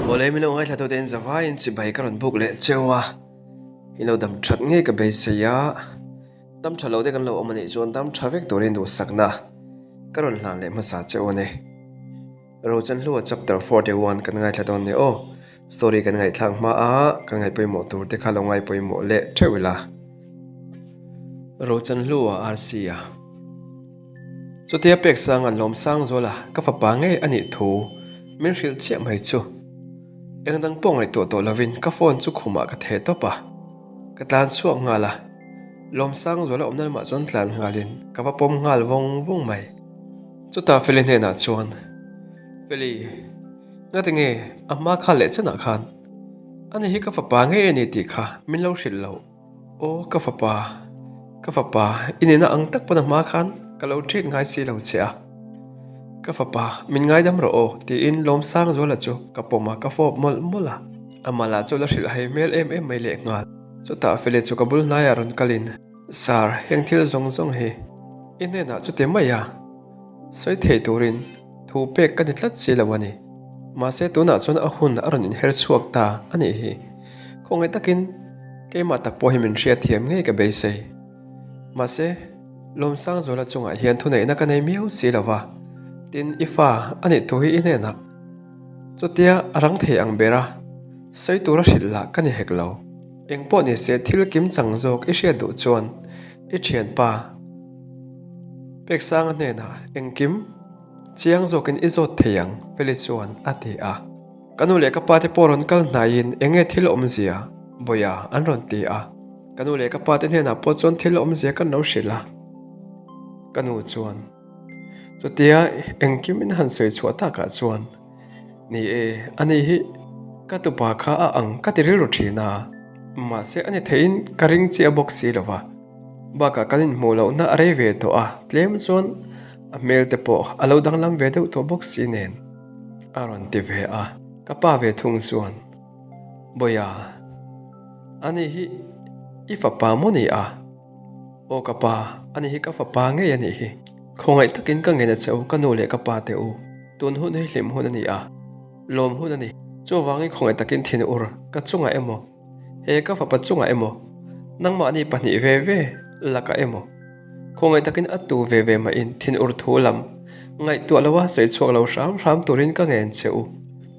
Awle min lo ngaithla tute in zavaiin chibai ka rawn buk leh cheu a, in lo dam that ngei ka beisei a, dam tha lo te kan lo awm anih chuan dam tha vek turin duhsakna ka rawn hlan leh hmasa cheu a ni. Rochanhlua chapter 41 kan ngaithla dawn ni aw. Story kan ngaihthlak hma a, kan ngaih pawimawh tur te kha lo ngai pawimawh leh theuh ila. Rochanhlua RC a. Chutia pek sanga lawm sang zual a, ka fapa ngei a nih thu min hrilh chiah mai chu. Eng dang pawh ngaihtuah tawh lovin ka phone chu khumah ka theh tawp a, ka tlan chhuak nghal a. Lawm sang zual a awmna lamah chuan tlan nghalin ka va pawm nghal vawng vawng mai. Chutah Feli hnenah chuan, Feli, ngati nge a hma kha leh chenah khan ani hi ka fapa ngei a ni tih kha min lo hrilh loh. Aw ka fapa, ka fapa, i nena ang tak pawn a hma khan ka lo treat ngai si lo che a. Ka fapa, min ngaidam rawh aw tiin Lawmsangzuala chu ka pawm a, ka fawp mawlh mawlh a. Amah lah chu la hrilh hai hmel em em mai lehnghal. Chutah Feli chu ka bul hnaiah rawn kalin. Sir, heng thil zawng zawng hi i hnenah chuti mai a, sawi thei turin thu pek ka ni tlat si lo a ni. Mahse tunah chuan a hun a rawn inher chhuak ta a nih hi. Khawngaih takin keimah tak pawh hi min hriatthiam ngei ka beisei. Mahse, Lawmsangzuala chungah hian thuneihna ka nei miau si lo va, tin i fa a nih thu hi i hnenah chutia a rang thei ang bera sawi tura hrilh lah ka ni hek lo. Eng pawh ni se thil kim chang zawk i hriat duh chuan i thianpa Peksanga hnenah engkim chiang zawkin i zawt thei ang Feli chuan a ti a. Ka nu leh ka pa te pawh rawn kal hnaiin eng nge thil awmzia Bawia an rawn ti a. Ka nu leh ka pa te hnenah pawh chuan thil awmzia kan lo hrilh a. Ka nu chuan chutia engkim in han sawi chhuah takah chuan Ni e, ani hi ka tupa kha a ang ka ti rilru thin a, mahse ani theihin ka ring chiah bawk si lo va. Bakah kan inhmuh lohna a rei ve tawh a, tlem chuan a hmel te pawh a lo danglam ve deuh tawh bawk si nen a rawn ti ve a. Ka pa ve thung chuan, Bawia, ani hi i fapa maw ni a? Aw ka pa, ani hi ka fapa ngei a nih hi. Khawngaih takin ka ngen a che u, ka nu leh ka pa te u. Tun hun hi hlim hun a ni a, lawm hun a ni. Chuvangin khawngaih takin thin ur ka chungah emaw, he ka fapa chungah emaw, nangmahni pahnih ve ve lakah emaw, khawngaih takin a tu ve ve mahin thin ur thu lam ngaihtuah loa sawi chhuak lo hram hram turin ka ngen che u.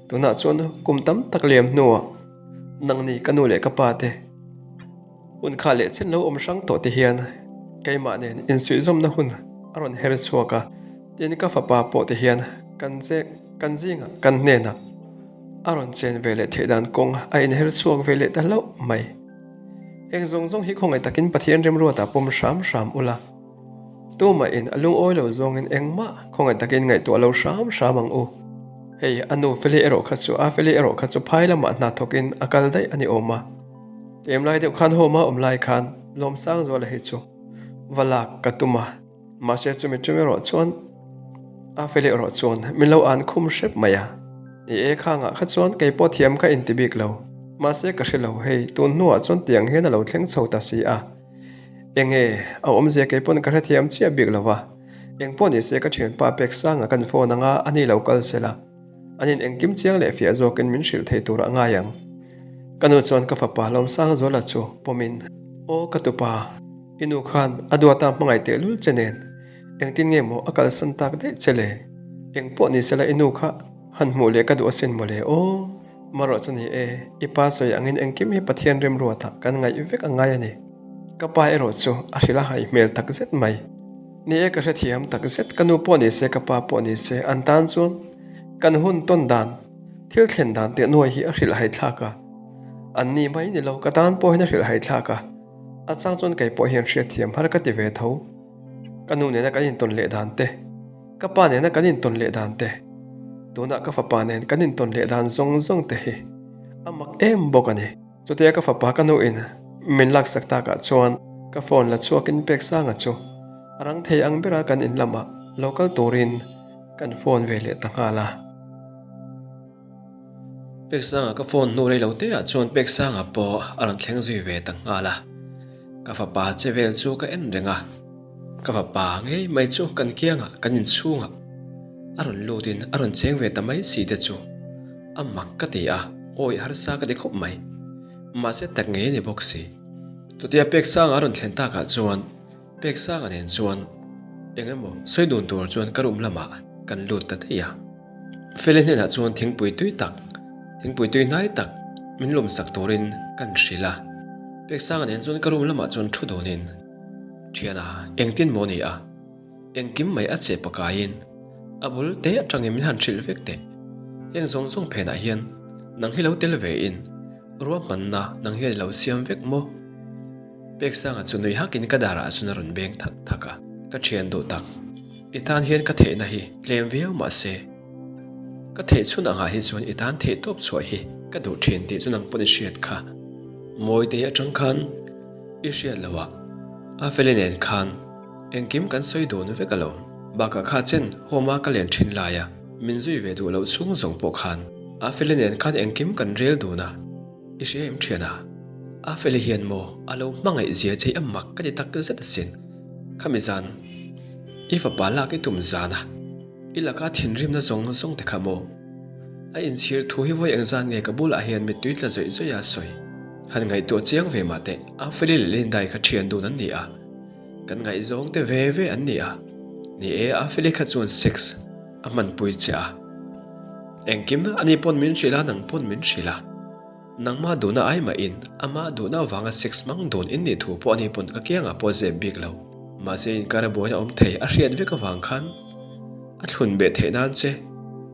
Tunah chuan kum tam tak liam hnuah nangni ka nu leh ka pa te, Hun kha leh chen lo awm hrang tawh te hian keimah nen insuihzawmna hun a rawn her chhuak a, tin ka fapa pawh te hian kan che kan zingah kan hnenah a rawn chen ve leh theih dan kawng a inher chhuak ve leh ta hlauh mai. Heng zawng zawng hi khawngaih takin Pathian remruatah pawm hram hram ula, Tumahin a lungawi lo zawngin engmah khawngaih takin ngaihtuah lo hram hram ang u. Hei a nu Feli erawh kha chu a Feli erawh kha chu phai lamah hna thawkin a kal daih a ni awm a. Tlem lai deuh khan home a awm lai khan Lawmsangzuala hi chu va lak ka tum a, mahse chumi tum erawh chuan a Feli erawh chuan min lo an khum hrep mai a. Ni e khangah kha chuan kei pawh thiam ka inti bik lo, mahse ka hre lo hei tun hnuah chuan tiang hian a lo thleng chho ta si a. Enge a awmzia kei pawn ka hrethiam chiah bik lo va, eng pawh ni se ka thianpa pek sanga kan phone anga a ni lo kal se la, an in engkim chiang leh fiah zawkin min hrilh thei tur a ngai ang. Ka nu chuan ka fapa Lawmsangzuala chu pawmin, Aw ka tupa, i nu khan a duata hmangaih tehlul che nen engtin nge maw a kalsan tak daih che le? Eng pawh ni se la i nu kha han hmuh leh ka duh asin mawle aw. Marawh chu ni e, i pa sawi angin engkim hi Pathian remruatah kan ngaih vek a ngai a ni. Ka pa erawh chu a hrilh a hai hmel tak zet mai. Ni e, ka hrethiam tak zet, ka nu pawh ni se, ka pa pawh ni se, an tan chuan kan hun tawn dan, thil thlen dan teh nuai hi a hrilh hai thlak a. An ni mai ni lo, ka tan pawh hian a hrilh hai thlak a. A chang chuan kei pawh hian hriatthiam har ka ti ve tho. Ka nu nena kan intawn leh dan te. Ka pa nena kan intawn leh dan te, tunah ka fapa nen kan intawn leh dan zawng zawng te hi a mak em bawk a ni. Chutia ka fapa ka nuin min laksak takah chuan ka phone la chhuakin Peksanga chu a rang thei ang bera kan in lamah lo kal turin kan phone ve leh ta nghal a. Peksanga ka phone hnu rei lo te ah chuan Peksanga pawh a rawn thleng zui ve ta nghal a. Ka fapa che vel chu ka en reng a. Ka fapa ngei mai chu kan kiangah kan inchhungah a rawn lutin a rawn cheng ve ta mai si te chu. A mak ka ti a, awi harsa ka ti khawp mai. Mahse tak ngei a ni bawk si. Chutia Peksanga a rawn thlen takah chuan Peksanga nen chuan eng emaw sawi dun tur chuan ka room lamah kan lut ta daih a. Feli hnenah chuan thingpui tui tak, thingpui tui hnai tak min lawm sak turin kan hrilh a. Peksanga nen chuan ka room lamah chuan thu dunin, Thiana, engtin maw ni a? Engkim mai a che pakaiin a bul te atangin min han hrilh vek teh. Heng zawng zawng phenah hian nang hi lo tel vein ruahmanna nang hian i lo siam vek maw? Peksanga chu nui hakin ka darah chuan a rawn beng thak thak a, ka thian duh tak. I tan hian ka theihna hi tlem viau mah se, ka theih chhun angah hi chuan i tan theih tawp chhuah hi ka duh thin tih chu nang pawn i hriat kha. Mawite atang khan i hriat loh a, Afeli nen khan engkim kan sawi dun vek alawm. Bakah kha chen home a ka len thin lai a, min zui ve duh loh chhung zawng pawh khan Afeli nen khan engkim kan rel dun a. I hria em thian a? Afeli hian maw a lo hmangaih zia che i a mak ka ti tak zet asin. Khami zan i fapa lak i tum zan a, i laka thinrimna zawng zawng te kha maw? A inchhir thu hi vawi engzan nge ka bulah hian mittui tla zawih zawih a sawi. Han ngaihtuah chiang ve mah teh, Afeli leh Lindai kha thian dun an ni a, kan ngaihzawng te ve ve an ni a. Ni e, Afeli kha chuan sex a hmanpui che a. Engkim ani pawn min hrilh a, nang pawn min hrilh a. Nangmah duhna ai mahin amah duhna avanga sex hmang dun in nih thu pawh ani pawn ka kiangah pawh zep bik lo. Mahse inkar a buaina awm thei a hriat vek avang khan a thlun beh theih nan che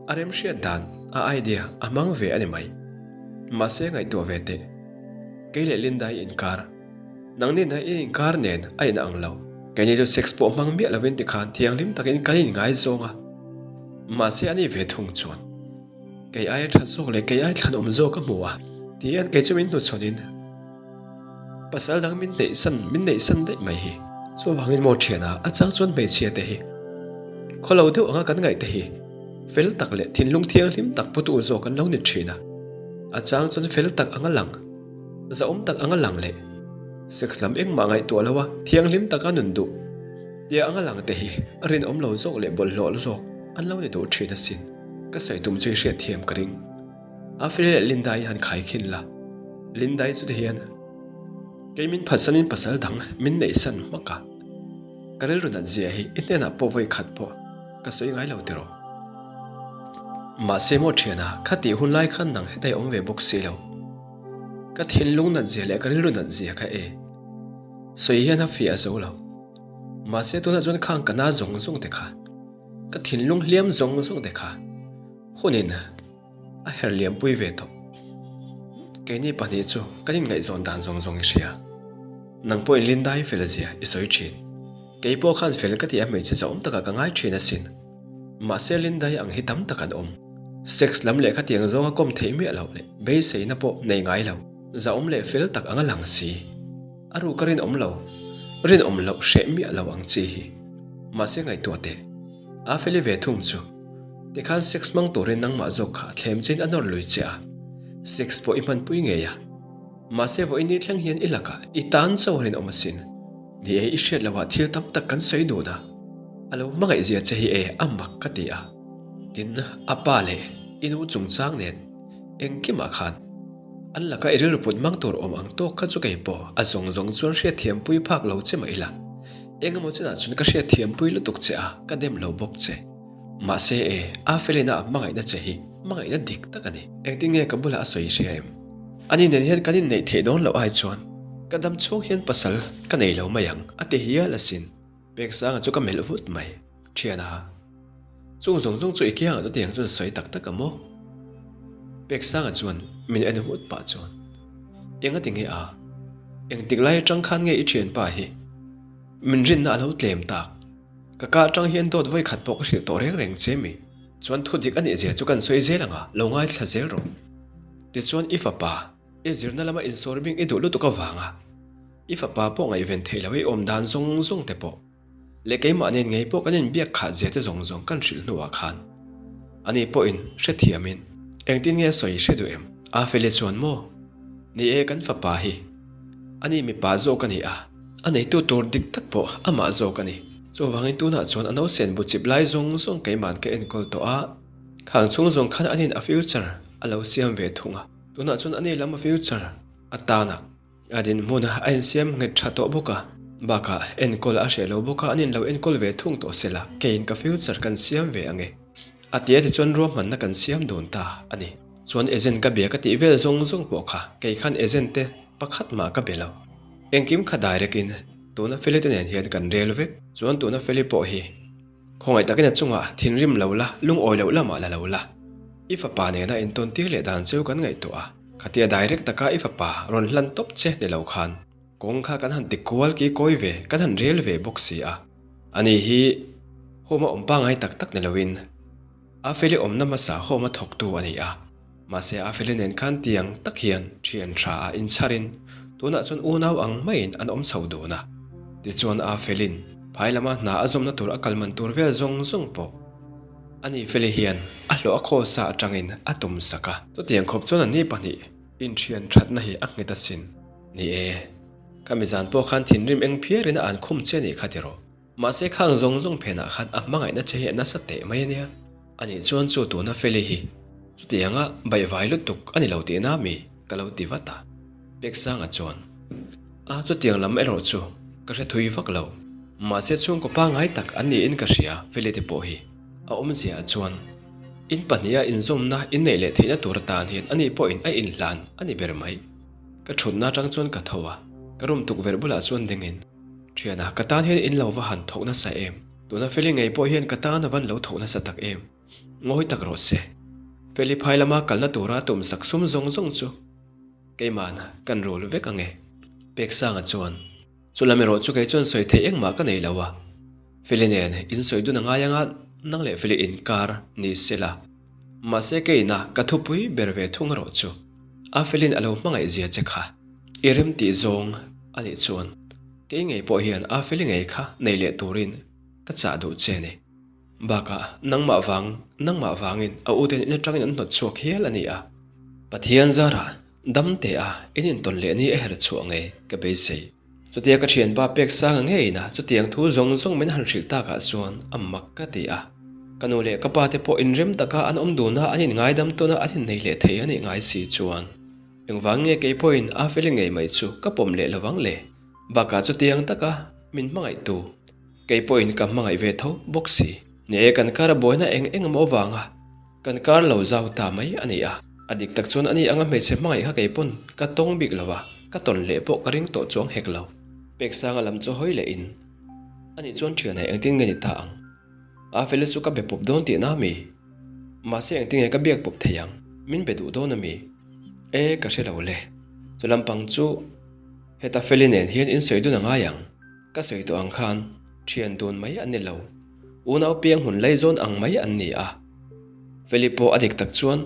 a remhriat dan, a idea a hmang ve a ni mai. Mahse ngaihtuah ve teh. Kei leh Linda i inkar, nangni na i inkar nen a inang lo. Keini chu sex pawh hmang miah lovin tikhan thianghlim takin kan inngaizawng a. Mahse ani ve thung chuan. Kei aia tha zawk leh kei ai thlan awm zawk a hmu a, tihian kei chu min hnuchhawn in pasal dang min neih san min neih san daih mai hi. Chuvangin maw thiana a chang chuan hmeichhia te hi khawlo deuh anga kan ngaih te hi fel tak leh thinlung thianghlim tak putu zawk an lo ni thin a, a chang chuan fel tak anga lang zahawm tak anga lang leh sex lam engmah ngaihtuah lo a thianghlim taka nun duh tia anga lang te hi rinawm lo zawk leh bawlhhlawh zawk an lo ni duh thin asin. Ka sawi tum chu i hriat thiam ka ring. Afeli leh Linda i han khai khin la. Linda i chuti hian kei min phatsanin pasal dang min neihsan hmak a. Ka rilru nat zia hi i hnenah pawh vawi khat pawh ka sawi ngai lo tiraw. Mahse maw thiana kha tih hun lai khan nang heta i awm ve bawk si lo. Ka thinlung nat zia leh ka rilru nat zia kha e. Sawi hian a fiah zo lo. Mahse tunah chuan khang ka na zawng zawng te kha. Ka thinlung hliam zawng zawng te kha hunin a her liampui ve tawh. Keini pahnih chu kan inngaihzawn dan zawng zawng i hria. Nang pawhin Linda hi fel zia i sawi thin. Kei pawh khan fel ka ti a hmeichhe zahawm takah ka ngai thin asin. Mahse Linda hi ang hi tam tak an awm. Sex lam leh khatiang zawnga kawm theih miah loh leh beiseina pawh nei ngai lo. Zahawm leh fel tak anga lang si. A ruk a rinawm lo, rinawm loh hreh miah lo ang chi hi. Mahse ngaihtuah teh, a feli ve thung chu. Tikhan sex hmang turin nangmah zawk kha a thlem chin a nawr lui che a, sex pawh i hmanpui ngei a. Mahse vawiin ni thleng hian i lakah i tan chauh a rinawm asin. Ni e, i hriat loh ah thil tam tak kan sawi dun a, a lo hmangaih zia che hi e a mak ka ti a. Tin, a pa leh i nu chungchang nen engkimah khan An laka i rilru put mang tur awm ang tawk kha chu kei pawh a zawng zawng chuan hriatthiampui phak lo che mah ila. Eng emaw chinah chuan ka hriatthiampui lutuk che a, ka dem lo bawk che. Mahse e, a felina a hmangaihna che hi hmangaihna dik tak a ni. Engtin nge ka bulah a sawi hria em? Ani nen hian kan inneih theih dawn loh ai chuan ka dam chhung hian pasal ka nei lo mai ang a ti hial asin. Peksanga chu ka melh vut mai, Thiana. Chung zawng zawng chu i kiangah chu tiang chuan sawi tak tak a maw? Peksanga chuan min en vut pah chuan, Enga ti nge a? Engtik lai atang khan nge i thianpa hi min rinna a lo tlem tak? Ka ka atang hian dawt vawi khat pawh ka hrilh tawh reng reng che mi? Chuan thu dik a nih zia chu kan sawi zel ang a, lo ngaithla zel rawh. Tichuan i fapa, i zirna lama insawr bing i duh lutuk avanga i fapa pawh ngaihven theih loh i awm dan zawng zawng te pawh leh keimah nen ngei pawh kan inbiak khat zia te zawng zawng kan hrilh hnuah khan ani pawhin hrethiamin engtin nge a sawi hre duh em? A Feli chuan maw? Ni e kan fapa hi ani mipa zawk a ni a, a neitu tur dik tak pawh amah zawk a ni. Chuvangin tunah chuan a nausen bu chip lai zawng zawng keima'n ka enkawl tawh a. Khang chhung zawng khan anin a future a lo siam ve thung a, tunah chuan ani lam a future atana a dinhmun a insiam nghet tha tawh bawk a, bakah enkawl a hreh lo bawk a, anin lo enkawl ve thung tawh sela keiin ka future kan siam ve ang e. A tia tichuan ruahmanna kan siam dun ta a ni. Chuan agent ka bia ka tih vel zawng zawng pawh kha kei khan agent te pakhat mah ka be lo. Engkim kha direct in tuna Feli te nen hian kan rel vek. Chuan tuna Feli pawh hi khawngaih takin a chungah thinrim lo la, lungawi loh lamah la lo la. I fapa nena intawn tir leh dan cheu kan ngaihtuah a, khatia direct taka i fapa rawn hlan tawp che ni lo khan kawng kha kan han ti kual ki kawi ve, kan han rel ve bawk si a. Ani hi home a awm pangai tak tak ni loin A Feli awmna hmasa home a thawktu a ni a, mahse A Feli nen khan tiang tak hian thian tha a inchharin tunah chuan unau ang maiin an awm chho dun a. Tichuan A Felin phai lama hna a zawmna tur a kal man tur vel zawng zawng pawh ani Feli hian a hlawh a khawl sa atangin a tum sak a. Chutiang khawp chuan an ni pahnih inthian thatna hi a nghet asin. Ni e, ka mizan pawh khan thinrim eng phiarin a an khum che anih kha tiraw. Mahse khang zawng zawng phenah khan a hmangaihna che hi a nasa teh mai a nia. Anih chuan chu tuna Feli hi chutianga baihvai lutuk a ni lo tihna mi ka lo ti vat a. Peksanga chuan, A chutiang lam erawh chu ka hre thui vak lo. Mahse chhungkaw pangngai tak an niin ka hria Feli te pawh hi. A awmzia ah chuan in pahniha inzawmna inneih leh theihna tur atan hian ani pawhin a inhlan a ni ber mai. Ka thutna atang chuan ka tho a, ka room tukverh bulah chuan dingin Thiana, ka tan hian in lo va han thawk nasa em? Tuna Feli ngei pawh hian ka tan a van lo thawk nasa tak em? Ngawi tak rawh se. Feli phai lama kalna tura a tum sak sum zawng zawng chu keiman kan rul vek ang e. Peksanga chuan, Chu lam erawh chu kei chuan sawi theih engmah ka nei lo a. Feli nen in sawi dun a ngai anga nang leh Feli inkar ni se la. Mahse keina ka thupui ber ve thung erawh chu a Felin a lo hmangaih zia che kha. I rem tih zawng a nih chuan kei ngei pawh hian a feli ngei kha nei leh turin ka chah duh che a ni. Bakah nangmah vang nangmah vangin a uten in atangin an hnawt chhuak hial a ni a. Pathian zarah dam teh a in intawn leh ni a her chhuah ngei ka beisei. Chutia ka thianpa pek sanga ngeina chutiang thu zawng zawng min han hrilh takah chuan a mak ka ti a. Ka nu leh ka pa te pawh inrem taka an awm duna an inngaidam tawna an innei leh thei a nih ngai si chuan. Engvang nge kei pawhin a feli ngei mai chu ka pawm leh lovang le? Bakah chutiang taka min hmangaihtu kei pawhin ka hmangaih ve tho bawk si. Ni e, kan kar a buaina eng eng emaw avanga kan kar lo zau ta mai a ni a. A dik tak chuan ani anga hmeichhe hmangaih kha kei pawn ka tawng bik lo a, ka tawn leh pawh ka ring tawh chuang hek lo. Peksanga lam chu hawi leh in ani chuan thianah engtin nge ni ta ang? A feli chu ka be pawp dawn tihna a mi? Mahse engtinge ka biak pawp thei ang? Min be duh dawn a mi? E, ka hre lo le. Chu lampang chu heta Feli nen hian in sawi dun a ngai ang. Ka sawi tawh ang khan thian dun mai an ni lo. Unau piang hmun laizawn ang mai an ni a. Feli pawh a dik tak chuan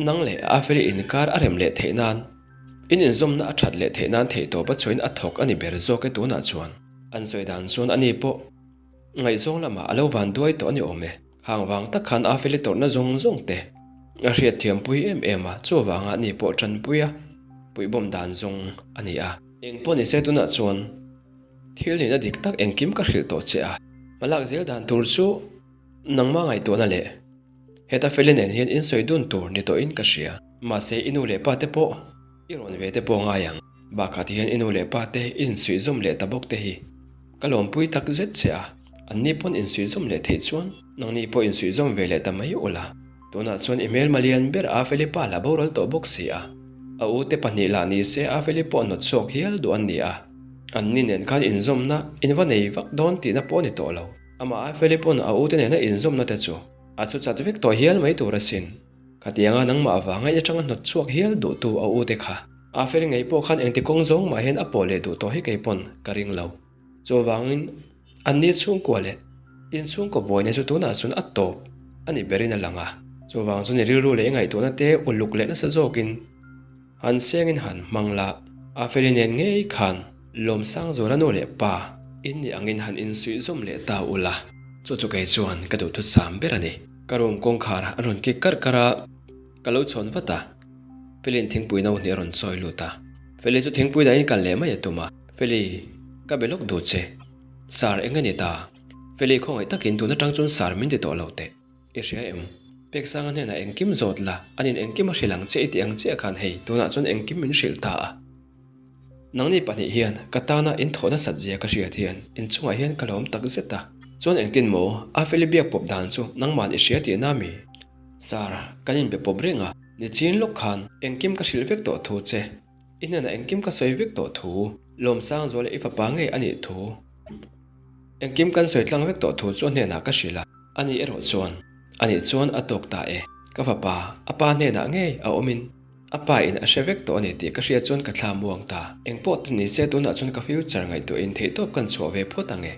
nang leh a Feli inkar a rem leh theih nan, in inzawmna a that leh theih nan theihtawp a chhuahin a thawk a ni ber zawk e tunah chuan. An sawi dan chuan ani pawh ngaihzawng lamah a lo van duai tawh a ni awm e. Hang vang tak khan a feli tawrhna zawng zawng te a hriat thiampui em em a, chuvanga ani pawh tanpui a puihbawm dan zawng a ni a. Eng pawh nise tunah chuan thil nihna dik tak engkim ka hrilh tawh che a, hmalak zel dan tur chu nangma ngaihtuahna leh heta feli nen hian in sawi dun tur ni tawhin ka hria. Mahse i nu leh pa te pawh i rawn ve te pawh ngai ang, bakah ti hian i nu leh pa te i insuihzawm leh ta bawk te hi. Ka lawmpui tak zet che a, anni pawn insuihzawm leh theih chuan nangni pawh insuihzawm ve leh ta mai ula. Tunah chuan i hmelma lian ber a Felipa la boral tawh bawk si a, a ute pahnih lah ni se a Felipa hnawt chhuak hial duh an ni a, anni nen khan inzawmna in va nei vak dawn tihna pawh a ni tawh lo. Amah a Felipawn a ute nena inzawmna te chu a chu chat vek tawh hial mai tur asin. Khatianga nangmah avanga i atanga hnawt chhuak hial duhtu a ute kha. A fel ngei pawh khan engti kawng zawng mah hian a pawh leh duh tawh hi kei pawn ka ring lo. Chuvangin anni chhungkua leh inchhungkaw buaina chu tunah chuan a tawp a ni berin a lang a. Chuvang chuan i rilru leh i ngaihtuahna te uluk leh nasa zawkin han sengin han hmang la. A feli nen ngei khan Lawmsangzuala nu leh pa in nih angin han insuih zawm leh ta ula. Chu chu kei chuan ka duhthusam ber a ni. Ka room kawngkhar a rawn kik karh karh a, ka lo chhawn vat a. Feli'n thingpui no hnih a rawn chawi lut a. Feli chu thingpui dahin kal leh mai a tum a. Feli, ka be lawk duh che. Sar eng a ni ta? Feli khawngaih takin tun atang chuan sar min ti tawh lo teh. I hria em? Peksanga hnenah engkim zawt la, anin engkim a hrilh ang che i tih ang chiah khan hei tunah chuan engkim min hrilh ta a. Nangni pahnih hian ka tana in thawh nasat zia ka hriat hian inchungah hian ka lawm tak zet a. Chuan engtin maw Afeli biak pawp dan chu nangman i hria tihna mi? Sir, kan inbe pawp reng a, nichin lawk khan engkim ka hrilh vek tawh thu che. I hnenah engkim ka sawi vek tawh thu, Lawmsangzuala i fapa ngei a nih thu. Engkim kan sawi tlang vek tawh thu chu a hnenah ka hrilh a, ani erawh chuan, Anih chuan a tawk ta e, ka fapa, a pa hnenah ngei a awmin a pa in a hre vek tawh a ni tih ka hriat chuan ka thla muang ta. Engpawh te ni se tunah chuan ka future ngaihtuahin theihtawp kan chhuah ve phawt ang e,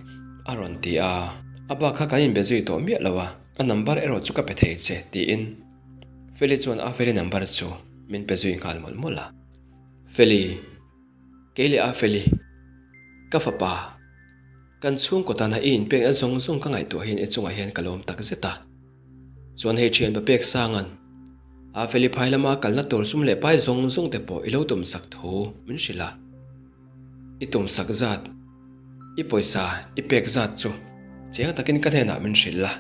a rawn ti a. A bak kha kan inbe zui tawh miah lo a, a number erawh chu ka pe thei che, tiin Feli chuan a Feli number chu min pe zui nghal mawlh mawlh a. Feli, kei leh a Feli, ka fapa, kan chhungkaw tana i inpekna zawng zawng ka ngaihtuah hian i chungah hian ka lawm tak zet a. Chuan hei thianpa pek sanga'n a Feli phai lama kalna tur sum leh pai zawng zawng te pawh i lo tumsak thu min hrilh a. I tumsak zat, i pawisa i pek zat chu chiang takin ka hnenah min hrilh la.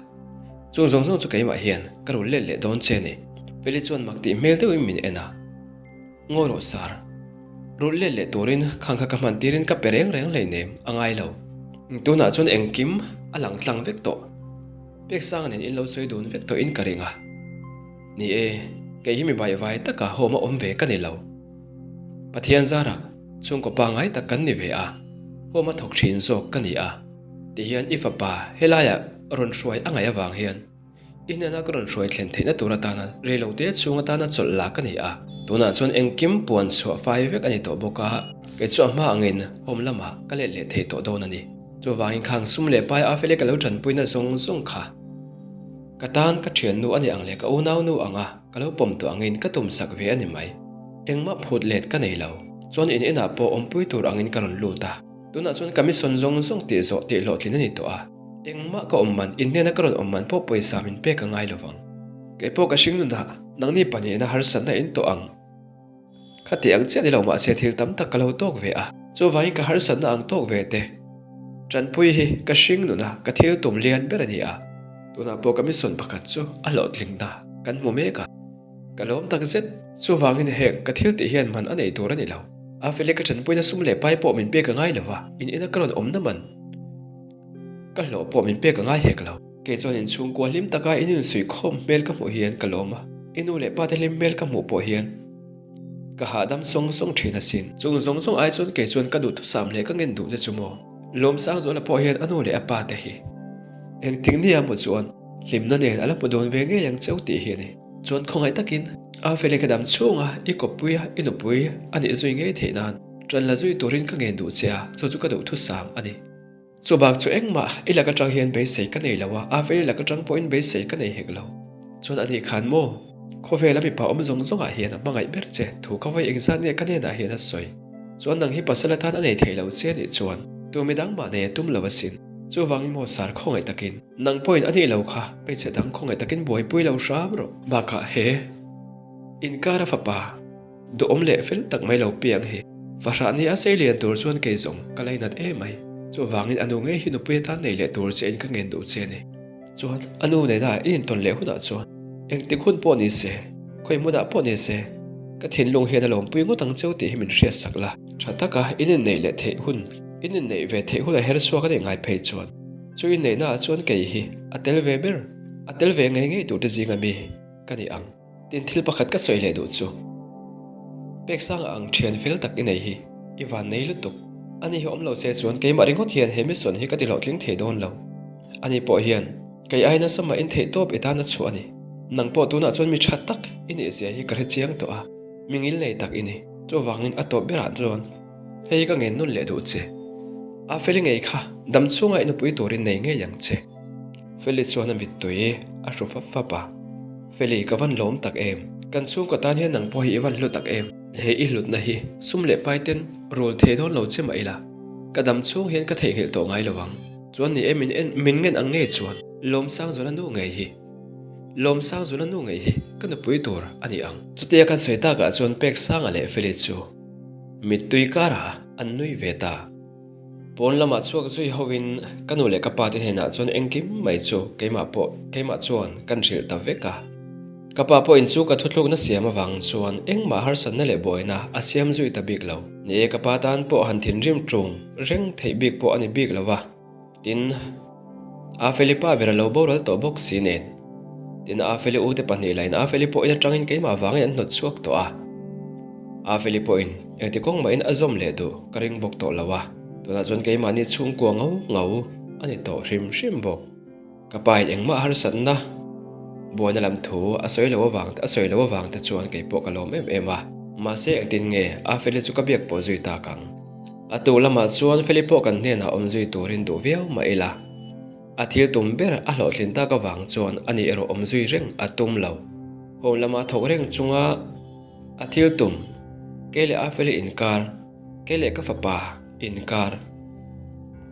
Chung zawng zawng chu keimah hian ka rul let leh dawn che ni. Feli chuan mak tih hmel deuhin min en a. Ngawi rawh sir, rul let leh turin khang kha ka hman tirin ka pe reng reng hleinem a ngai lo. Tunah chuan engkim a lang tlang vek tawh. Pek sanga nen in lo sawi dun vek tawhin ka ring a. Ni e, kei hi mi baihvai taka home a awm ve ka ni lo. Pathian zarah chhungkaw pangngai tak kan ni ve a, home a thawk thin zawk ka ni a. Tihian i fapa helaiah rawn hruai a ngaih avang hian i hnena ka rawn hruai thlen theihna tur atana reilote chhung atana chawlh la ka ni a. Tunah chuan engkim puan chhuah fai vek a ni tawh bawk a, kei chu a hma angin home lamah ka let leh thei tawh dawn a ni. Chuvangin khang sum leh pai a fele ka lo tanpuina zawng zawng kha ka tan ka thiannu a ni ang leh ka unaunu anga ka lo pawm tawh angin ka tumsak ve a ni mai. Engmah phut let ka nei lo. Chuan in inah pawh awmpui tur angin ka rawn lut a. Tunah chuan ka mission zawng zawng tih zawh tih hlawhtlin a ni tawh a. Engmah ka awm man, in hnena ka rawn awm man pawh pawisa min pek a ngai lo vang. Kei pawh ka hring nunah nangni pahnihna harsatna in tawh ang. Khati ang chiah ni lo mahse thil tam tak ka lo tawk ve a, chuvangin ka harsatna ang tawk ve te. Tanpui hi ka hring nuna ka thil tum lian ber a ni a, tunah pawh ka mission pakhat chu a hlawhtlingna kan hmu mek a, ka lawm tak zet. Chuvangin heng ka thil tih hian man a nei tur a ni lo. A fele ka tanpuina sum leh pai pawh min pek a ngai lo va, in ina ka rawn awmna man ka hlawh pawh min pek a ngai hek lo. Kei chuan inchhungkua hlim taka in insuihkhawm hmel ka hmuh hian ka lawm a, i nu leh pa te hlim hmel ka hmuh pawh hian ka hahdam sawng sawng thin asin. Chung zawng zawng ai chuan kei chuan ka duhthusam leh ka ngen duh te chu maw? Lawmsangzuala pawh hian a nu leh a pa te hi engtik nia maw chuan hlimna nen a la hmu dawn ve ngei ang cheu tih hi a ni. Chuan khawngaih takin a fele ka dam chhunga i kawppuia i nupui a nih zui ngei theih nan ṭan la zui turin ka ngen duh che a, chu chu ka duhthusam a ni. Chu bak chu engmah i lak atang hian beisei ka nei lo a, Averi lak atang pawhin beisei ka nei hek lo. Chuan ani khan maw, khawvela mipa awm zawng zawngah hian a hmangaih ber che thu ka vawi engzat nge ka hnenah hian a sawi. Chuan nang hi pasal atan a nei thei lo che anih chuan tu midang mah nei a tum lo asin. Chuvangin maw sar khawngaih takin nang pawhin a nih lo kha hmeichhe dang khawngaih takin buaipui lo hram rawh. Bakah he inkara fapa. Duhawm leh fel tak mai lo piang hi. Fahrah nia sei lian tur chuan kei zawng ka lainat em mai. Chuvangin a nu ngei hi nupui atan nei leh tur che in ka ngen duh che a ni. Chuan a nu nena i intawn leh hunah chuan engtik hun pawh ni se, khawi hmunah pawh ni se, ka thinlung hian a lawmpui ngawt ang cheu tih hi min hriatsak la. Tha taka in inneih leh theih hun, in inneih ve theih hun a her chhuak a nih ngai phei chuan chu inneihnaah chuan kei hi a tel ve ber, a tel ve ngei ngei turte zinga mi ka ni ang. Tin thil pakhat ka sawi leh duh chu, Peksanga ang thian fel tak i nei hi i van nei lutuk. Ani hi awm lo che chuan keimah ringawt hian he mission hi ka ti hlawhtling thei dawn lo. Ani pawh hian kei ai nasa mah in theih tawp i tan a chhuah a ni. Nang pawh tunah chuan mi tha tak i nih zia hi ka hre chiang tawh a, mi ngil nei tak i ni. Chuvangin a tawp berah chuan hei hi ka ngen nawn leh duh che. A Feli ngei kha dam chhunga i nupui turin nei ngei ang che. Feli chuan a mittui a hru fap fap a. Feli, ka van lawm tak em? Kan chhungkaw tan hian nang pawh hi i van hlu tak em? He i hlutna hi sum leh pai ten rul thei dawn lo che mah ila, ka dam chhung hian ka theihnghilh tawh ngai lo ang. Chuan ni e min en min ngen ang ngei chuan Lawmsangzula nu ngei hi Lawmsangzula nu ngei hi ka nupui tur a ni ang. Chutia kan sawi takah chuan Peksanga leh Feli chu mittui karah an nui ve ta. Pawn lamah chhuak zui hovin ka nu leh ka pa te hnenah chuan engkim mai chu keimah pawh keimah chuan kan hrilh ta vek a. Ka pa pawhin chu ka thuthlukna siam avang chuan engmah harsatna leh buaina a siam zui ta bik lo. Ni e, ka pa tan pawh han thinrim ṭung reng theih bik pawh a ni bik lo va. Tin, Afeli pa ber a lo boral tawh bawk si nen. Tin, Afeli ute pahnih lahin Afeli pawhin atangin keimah vangin an hnawt chhuak tawh a. Afeli pawhin engti kawng mahin a zawm leh duh ka ring bawk tawh lo a. Tunah chuan keimahni chhungkua ngau ngau a ni tawh hrim hrim bawk. Ka pa in engmah harsatna buaina lam thu a sawi lo avang a sawi lo avang te chuan kei pawh ka lawm em em a. Mahse engtin nge Afeli chu ka biak pawh zui tak ang. A tu lamah chuan Feli pawh kan hnenah awm zui turin duh viau mah ila. A thil tum ber a hlawhtlin tak avang chuan ani erawh awm zui reng a tum lo. Home lama thawk reng chunga a thil tum, kei leh Afeli inkar, kei leh ka fapa inkar,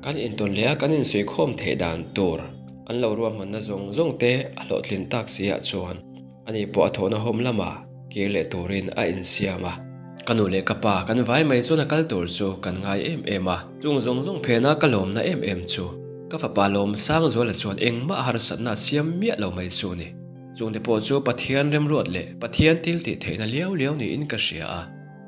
kan intawn leh a kan insuihkhawm theih dan tur an lo ruahmanna zawng zawng te a hlawhtlin tak si ah chuan Ani pawh a thawhna hawm lamah kir leh turin a insiam a. Ka nu leh ka pa kan vai mai chuan a kal tur chu kan ngai em em a. Chung zawng zawng phena ka lawmna em em chu ka fapa Lawmsangzuala chuan engmah harsatna a siam miah lo mai chu ni. Chungte pawh chu Pathian remruat leh Pathian thil tih theihna liau liau niin ka hria a.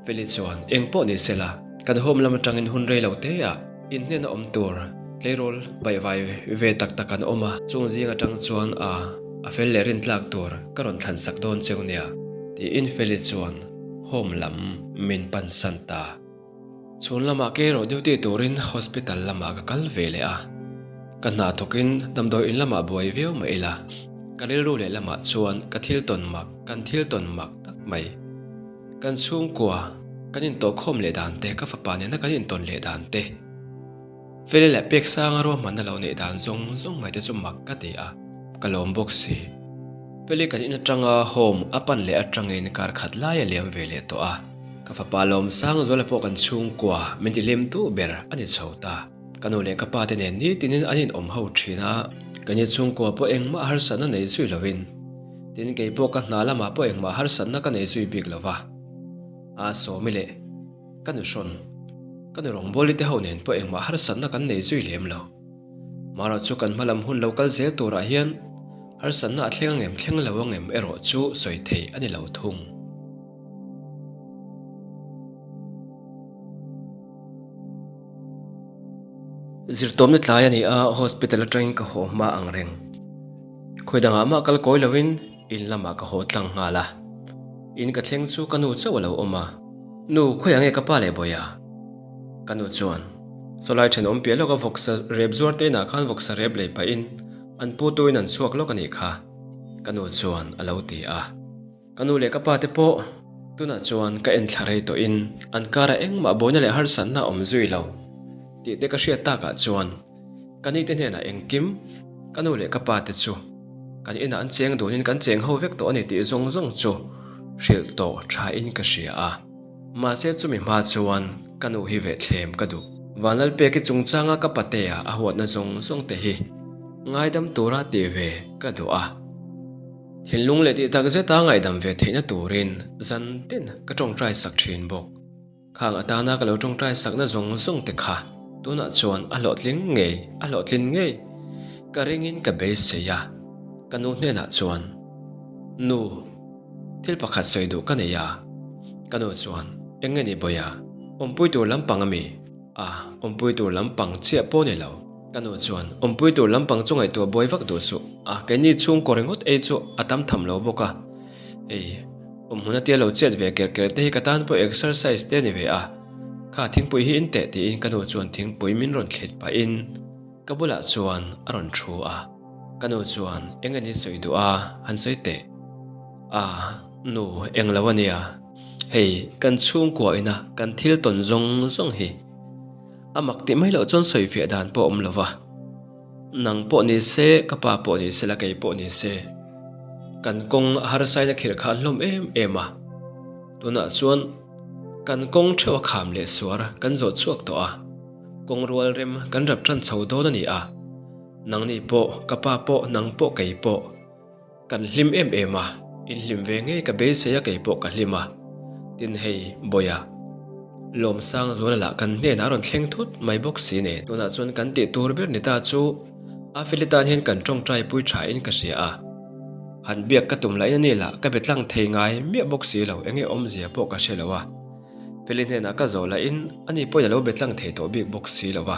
Feli chuan, Eng pawh ni sela, kan home lam atangin hun rei lo te ah inhnena awm tur tleirawl baihvai ve tak tak an awm a, chung zing atang chuan a a fel leh rintlak tur ka rawn thlan sak dawn cheu nia, tiin Feli chuan home lam min pansan ta. Chhun lamah ke erawh duty turin hospital lamah ka kal ve leh a, ka hna thawkin damdawi in lamah buai viau mah ila, ka rilru leh lamah chuan ka thil tawn mak, kan thil tawn mak tak mai. Kan chhungkua kan intawhkhawm leh dan te, ka fapa nena kan intawn leh dan te, Feli leh Peksanga ruahmanna lo neih dan zawng zawng mai te chu mak ka ti a, ka lawm bawk si. Feli kan in atanga home a pan leh atangin kar khat lai a liam ve leh tawh a, ka fapa Lawmsangzuala pawh kan chhungkua min ti hlim duh ber a ni chho ta. Ka nu leh ka pa te nen nitinin an inawm ho thin a, kan inchhungkua pawh engmah harsatna nei zui lovin, Tin, kei pawh ka hna lamah pawh engmah harsatna ka nei zui bik lo va. A sawmi leh ka nu hrawn, ka nu rawngbawli te ho nen pawh engmah harsatna kan nei zui lem lo. Marawh chu kan hmalam hun lo kal zel turah hian harsatna a thleng angem thleng lo angem erawh chu sawi theih a ni lo thung. Zirtawmna tlai a ni a, hospital atangin ka haw hma ang reng. Khawi dangah mah kal kawi loin in lamah ka haw tlang nghal a. In ka thleng chu ka nu chauh a lo awm a. Nu, khawiah nge ka pa leh bawiha? Ka nu chuan, Sawlai thenawm piah lawka vawksa rep zuar te inah khan vawksa rep lei pahin an pu tuin an chhuak lawk a nih kha, ka nu chuan a lo ti a. Ka nu leh ka pa te pawh tunah chuan ka en thla rei tawhin an karah engmah buaina leh harsatna a awm zui lo tih te ka hriat takah chuan ka ni te hnenah engkim ka nu leh ka pa te chu kan inah an cheng dunin kan cheng ho vek tawh a ni tih zawng zawng chu hrilh tawh thain ka hria a. Mahse chumi hma chuan ka nu hi veh thlem ka duh. Vanlalpeki chungchanga ka patea a huatna zawng zawng te hi ngaidam tura tih ve ka duh a. Thinlung leh tih tak zeta ngaihdam ve theihna turin zan tin ka tawngtai sak thin bawk. Khang atana ka lo tawngtai sakna zawng zawng te kha tunah chuan a hlawhtling ngei, a hlawhtlin ngei ka ringin ka beisei a. Ka nu hnenah chuan, Nu, thil pakhat sawi duh ka nei a. Ka nu chuan, Eng nge ni Bawiha? Awmpui tur lampang a mi? A, awmpui tur lampang chiah pawh ni lo. Ka nu chuan, Awmpui tur lampang chu ngaihtuah buai vak duh suh. A, keini chhungkaw ringawt ei chu a tam tham lo bawk a. Ei, awmhmun atia lo chet ve ker ker te hi ka tan pawh exercise te a ni ve a. Kha thingpui hi in teh tiin ka nu chuan thingpui min rawn thlit pahin ka bulah chuan a rawn thu a. Ka nu chuan, Eng nge ni sawi duh a, han sawi teh. A, nu, eng lo a nia. Hei, kan chhungkua ina kan thil tawn zawng zawng hi. A mak tih mai loh chuan sawi fiah dan pawh a awm lo va. Nang pawh ni se, ka pa pawh ni se la kei pawh ni se. Kan kawng a harsain a khirh khan hlawm em em a. Tunah chuan kan kawng theuh a kham leh suar kan zawh chhuak tawh a. Kawng rual rem kan rap tan chho dawn a ni a. Nangni pawh, ka pa pawh, nang pawh kei pawh. Kan hlim em em a, in hlim ve ngei ka beisei a kei pawh ka hlim a. Tin hei, Bawiha, Lawmsangzuala lah kan hnenah a rawn thleng thut mai bawk si nen. Tunah chuan kan tih tur ber ni ta chu Afeli tan hian kan tawngtai pui tha in ka hria a. Han biak ka tum lahin a ni lah ka be tlang thei ngai miah bawk si lo, enge awmzia pawh ka hre lo a. Feli hnenah ka zawh lahin a ni pawhin a lo be tlang thei tawh bik bawk si lo a.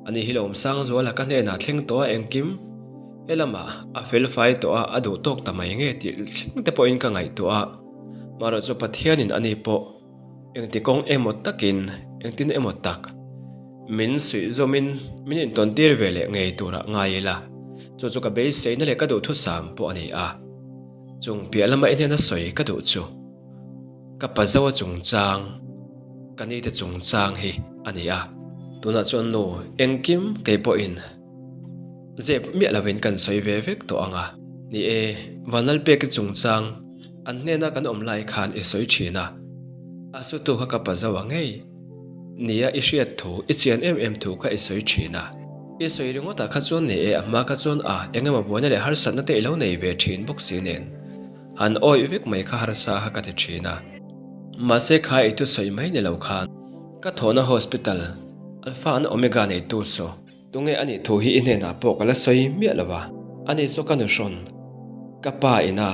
Ani hi lo awm sang zual a, ka hnenah thleng tawh a engkim he lamah a fel fai tawh a, a duh tawk ta mai nge tih thleng te pawhin ka ngaihtuah a. Marawh chu Pathianin a ni pawh engti kawng emaw takin engtin emaw tak min suih zawmin min intawn tir ve leh ngei turah ngai ila, chu chu ka beiseina leh ka duhthusam pawh a ni a. Chung piah lama i hnena sawi ka duh chu. Ka pa Zoa chungchang, ka nite chungchang hi a ni a. Tunah chuan nu engkim kei pawhin zep miah lovin kan sawi ve vek tawh ang a. Ni e, Vanlalpeki chungchang an hnena kan awm lai khan i sawi thin a. A sutu kha ka pa Zoa ngei nia i hriat thu, i chian em em thu kha i sawi thin a. I sawi ringawtah kha chuan ni e, a hma kha chuan a engemaw buaina leh harsatna te i lo nei ve thin bawk si nen. Han awih vek mai kha harsa kha ka ti thin a. Mahse kha i thusawi mai ni lo khan ka thawhna hospital Alpha and Omega neitu saw tunge a nih thu hi i hnenah pawh ka la sawi miah lo a. Ani chu ka nuhrawn ka pa ina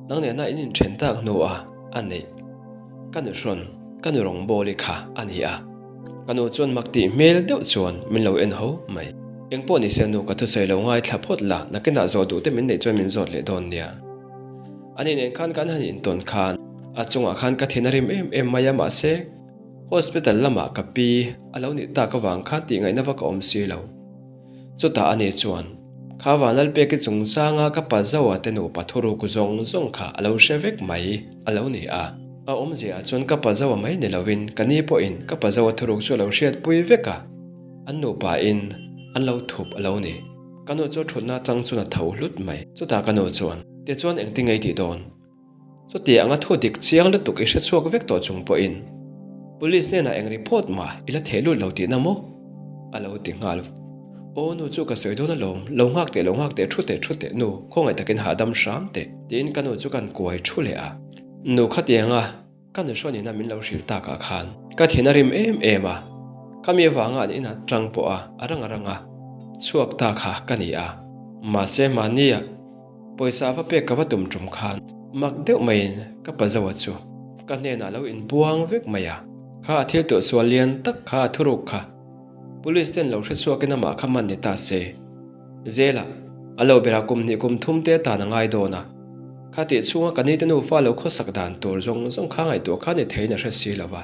nang nena in inthen tak hnuah a neih ka nuhrawn ka nu rawngbawli kha a ni a. Ka nu chuan mak tih hmel deuh chuan min lo en ho mai. Engpawh ni se nu ka thusawi lo ngaithla phawt la, nakinah zawh duh te min neih chuan min zawt leh dawn nia. Ani nen khan kan han intawn khan a chungah khan ka thin a rim em em mai a mahse hospital lamah ka pi a lo nih tak avang khan tih ngaihna vak a awm si lo. Chutah ani chuan, Kha Vanlalpeki chungchanga ka pa Zoa te nupa thuruk zawng zawng kha a lo hre vek mai a lo ni a. A awmziaah chuan ka pa Zoa mai ni lovin ka ni pawhin ka pa Zoa thuruk chu a lo hriatpui vek a, an nupain an lo thup a lo ni. Ka nu chu thutna atang chuan a tho hlut mai. Chutah ka nu chuan, Tichuan engtin ngei tih dawn? Chuti anga thu dik chiang lutuk i hre chhuak vek tawh chung pawhin Police hnenah eng report mah i la theh lut lo tihna maw? A lo ti nghal. Aw nu chu ka sawi dawn alawm, lo nghak teh lo nghak teh thu teh thu teh nu, khawngaih takin hahdam hram teh tiin ka nu chu kan kuai thu leh a. Nu khatianga ka nu hrawnina min lo hrilh takah khan ka thin a rim em em a, khami avanga an inah tang pawh a a rang a rang a chhuak ta kha ka ni a, mahse mahnia Pawisa va pek ka va tum tum khan mak deuh maiin ka pa Zoa chu ka hnenah lo inbuang vek mai a, kha a thil tawh sual lian tak kha a thuruk kha Police ten lo hre chhuakin amah kha man ni ta se. Zela, a lo berah kum hnih kum thum te atan a ngai dawn a, kha tih chhunga ka nite nufa lo khawsak dan tur zawng zawng kha ngaihtuah kha ni theiin a hre si lo va.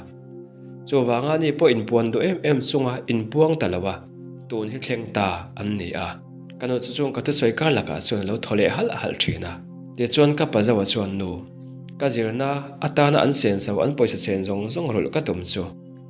Chuvanga ni pawh inpuan duh em em chunga inbuang ta lo a, tun hi thleng ta an ni a. Ka nu chu chuan ka thusawi kar lakah chuan a lo thaw leh halh halh thin a. Tichuan ka pa Zoa chuan nu, ka zirna atana an sen zo an pawisa sen zawng zawng rawlh ka tum chu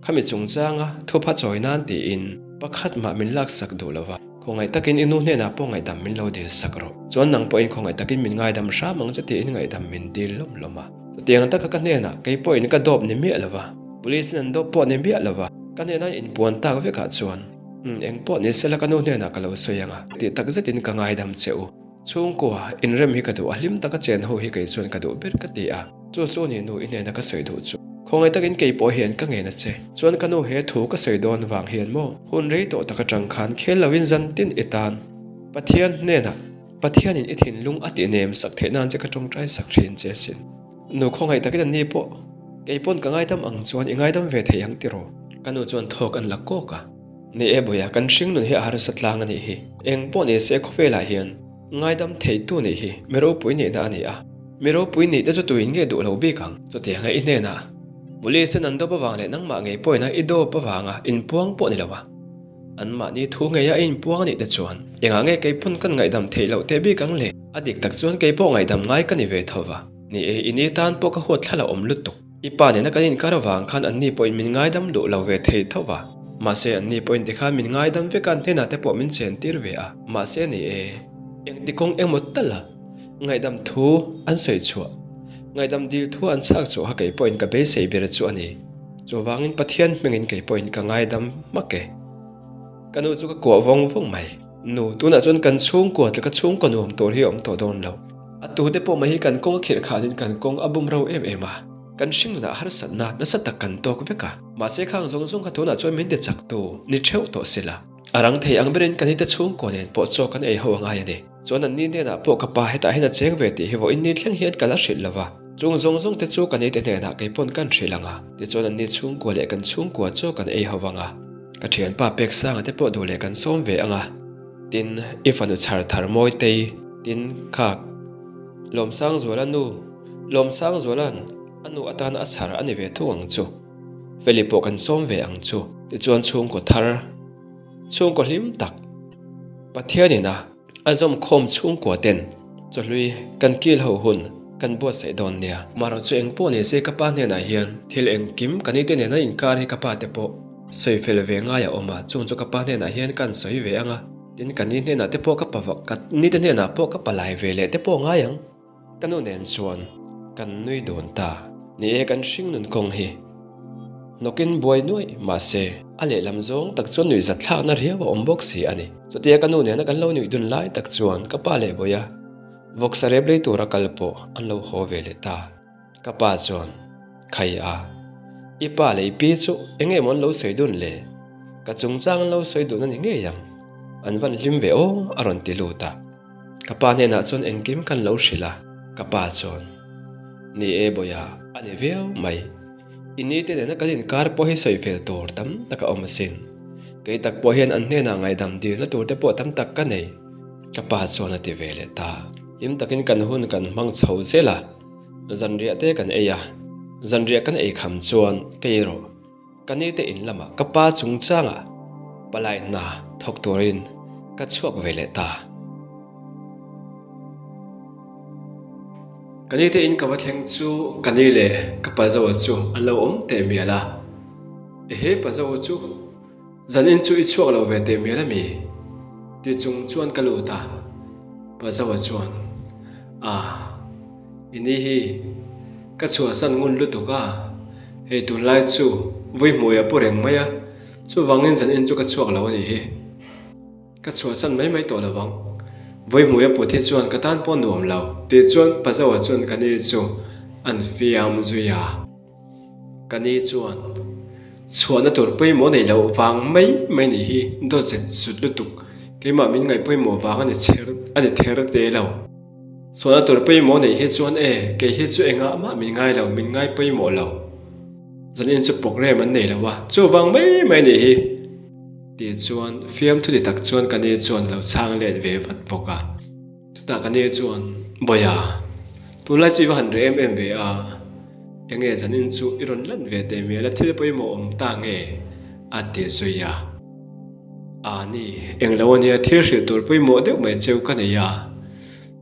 khami chungchanga thupha chawi nan tiin pakhat mah min laksak duh lo va, khawngaih takin i nu hnenah pawh ngaihdam min lo dil sak rawh. Chuan nang pawhin khawngaih takin min ngaidam hram ang che tiin ngaihdam min dil lawm lawm a. Chutiang taka ka hnenah kei pawhin ka dawp ni miah lo va, police in an dawp pawh ni miah lo va, ka hnena inpuan tak vekah chuan Umm, eng pawh ni sela ka nu hnenah ka lo sawi ang a, tih tak zetin ka ngaidam che u. Chhungkua, inrem hi ka duh a, hlim taka chen ho hi kei chuan ka duh ber ka ti a. Chu chu ni nu i hnena ka sawi duh chu. Khawngaih takin kei pawh hian ka ngen a che. Chuan ka nu he thu ka sawi dawn vang hian maw? Hun rei tawh tak atang khan khel loin zan tin i tan. Pathian hnenah, Pathianin i thinlung a tih nem sak theih nan che ka tawngtai sak thin che sin. Nu khawngaih takin an ni pawh, kei pawn ka ngaidam ang chuan i ngaidam ve thei ang tiraw? Ka nu chuan thawk an la kawk a. Ni e Bawia, kan hring nun hi a harsa tlang a nih hi. Eng pawh ni se khawvelah hian ngaidam theitu nih hi mi ropui nihna a ni a. Mi ropui nih te chu tuin nge duh lo bik ang? Chutianga i hnenah Police ten an dawp avang leh nangmah ngei pawhin a i dawp avanga inpuang pawh ni lo a. Anmahni thu ngeia a inpuang a nih te chuan engah nge kei pawn kan ngaihdam theih loh teh bik ang le? A dik tak chuan kei pawh ngaihdam ngai ka ni ve tho va. Ni e, i ni tan pawh ka huat thla la awm lutuk. I pa nena kan inkar avang khan anni pawhin min ngaidam duh lo ve thei tho va. Mahse anni pawhin tikhan min ngaidam vek a, hnenah te pawh min chen tir ve a. Mahse ni e, engti kawng engmaw tal a ngaihdam thu an sawi chhuah, ngaihdam dil thu an chhak chhuah kha kei pawhin ka beisei ber chu a ni. Chuvangin Pathian hmingin kei pawhin ka ngaidam hmak e. Ka nu chu ka kuah vawng vawng mai. Nu, tunah chuan kan chhungkua tlaka chhungkaw nuam tur hi a awm tawh dawn lo. A tute pawh mai hi kan kawng a khirh khanin kan kawng a bum ro em em a, kan hringnunah harsatna nasa tak kan tawk vek a. Mahse khang zawng zawng kha tunah chuan min ti chak tu ni theuh tawh sila. A rang thei ang berin kan hite chhungkaw nen pawh chaw kan ei ho a ngai a ni. Chuan an ni hnenah pawh ka pa hetah hian a cheng ve tih hi vawiin ni thleng hian ka la hrilh lo va. Chung zawng zawng te chu ka nite hnenah kei pawn kan hrilh ang a, tichuan an ni chhungkua leh kan chhungkua chu kan ei ho vang a. Ka thianpa Peksanga te pawh duh leh kan sawm ve ang a, tin i fanu chhar thar Mawitei, tin khak Lawmsangzuala nu Lawmsangzuala'n a nu atana a chhar a ni ve thung ang chu. Feli pawh kan sawm ve ang chu. Tichuan chhungkaw thar, chhungkaw hlim tak Pathianin a a zawmkhawm chhungkua ten chawhlui kan kil ho hun kan buatsaih dawn nia. Marawh chu eng pawh ni se ka pa hnenah hian thil engkim ka nite nena inkar hi ka pa te pawh sawi fel ve ngai a awm a, chung chu ka pa hnenah hian kan sawi ve ang a, tin ka ni hnenah te pawh ka pa ka nite hnenah pawh ka palai ve leh te pawh ngai ang. Ka nu nen chuan kan nui dawn ta. Ni e, kan hring nun kawng hi hnawkin buai nuaih mahse a lehlam zawng tak chuan nuih zat thlakna riau a awm bawk si a ni. Chutia ka nu nena kan lo nuih dun lai tak chuan ka pa leh Bawia vawksa rep lei tura kal pawh an lo haw ve leh ta. Ka pa chuan, Khai a, i pa leh i pi chu eng nge maw an lo sawi dun le? Ka chungchang an lo sawi dun a ni ngei ang. An van hlim ve aw a rawn ti lut a. Ka pa hnenah chuan engkim kan lo hrilh a, ka pa chuan, Ni e Bawia, a ni viau mai. I ni te nena kan inkar pawh hi sawi fel tur tam tak a awm asin. Kei tak pawh hian an hnenah ngaihdam dilna tur te pawh tam tak ka nei, ka pa chuan a ti ve leh ta. Hlim takin kan hun kan hmang chho zel a, zanriah te kan ei a, zanriah kan ei kham chuan kei erawh Ka nite in lamah ka pa chungchangah palai hna thawk turin ka chhuak ve leh ta. Ka nite in ka va thleng chu ka ni leh ka pazawa chu an lo awm teh mial a. Ehe pazawa chu zanin chu i chhuak lo ve teh mial a mi? Ti chung chuan ka lut a. Pazawa chuan, Ah. I ni hi ka chhuahsan ngun lutuk a, hei tunlai chu vui hmuai a pu reng mai a, chuvangin zan in chu ka chhuak lo a nih hi. Ka chhuahsan mai mai tawh lo vang. Vui hmui a put hi chuan ka tan pawh nuam lo tih chuan Pazawa chuan ka ni chu an fiam zui a. Ka ni chuan chhuahna tur pawimawh neih loh vang mai mai nih hi dawt zet zut lutuk keimah min ngaih pawimawh vang a ni chher a ni ther te lo. Chhuahna tur pawimawh neih hi chuan e kei hi chu engah mah min ngai lo min ngai pawimawh lo. Zanin chu program an nei lo a chuvang mai mai nih hi tih chuan fiamthu ti tak chuan ka ni chuan lo chhang let ve vat bawk a. Chutah ka ni chuan, Bawia, tunlai chu i va han reh em em ve a, enge zanin chu i rawn lan ve teh mial a thil pawimawh awm ta nge? a ti zui a. A ni, englo ania thil hrilh tur pawimawh deuh mai cheu ka nei a,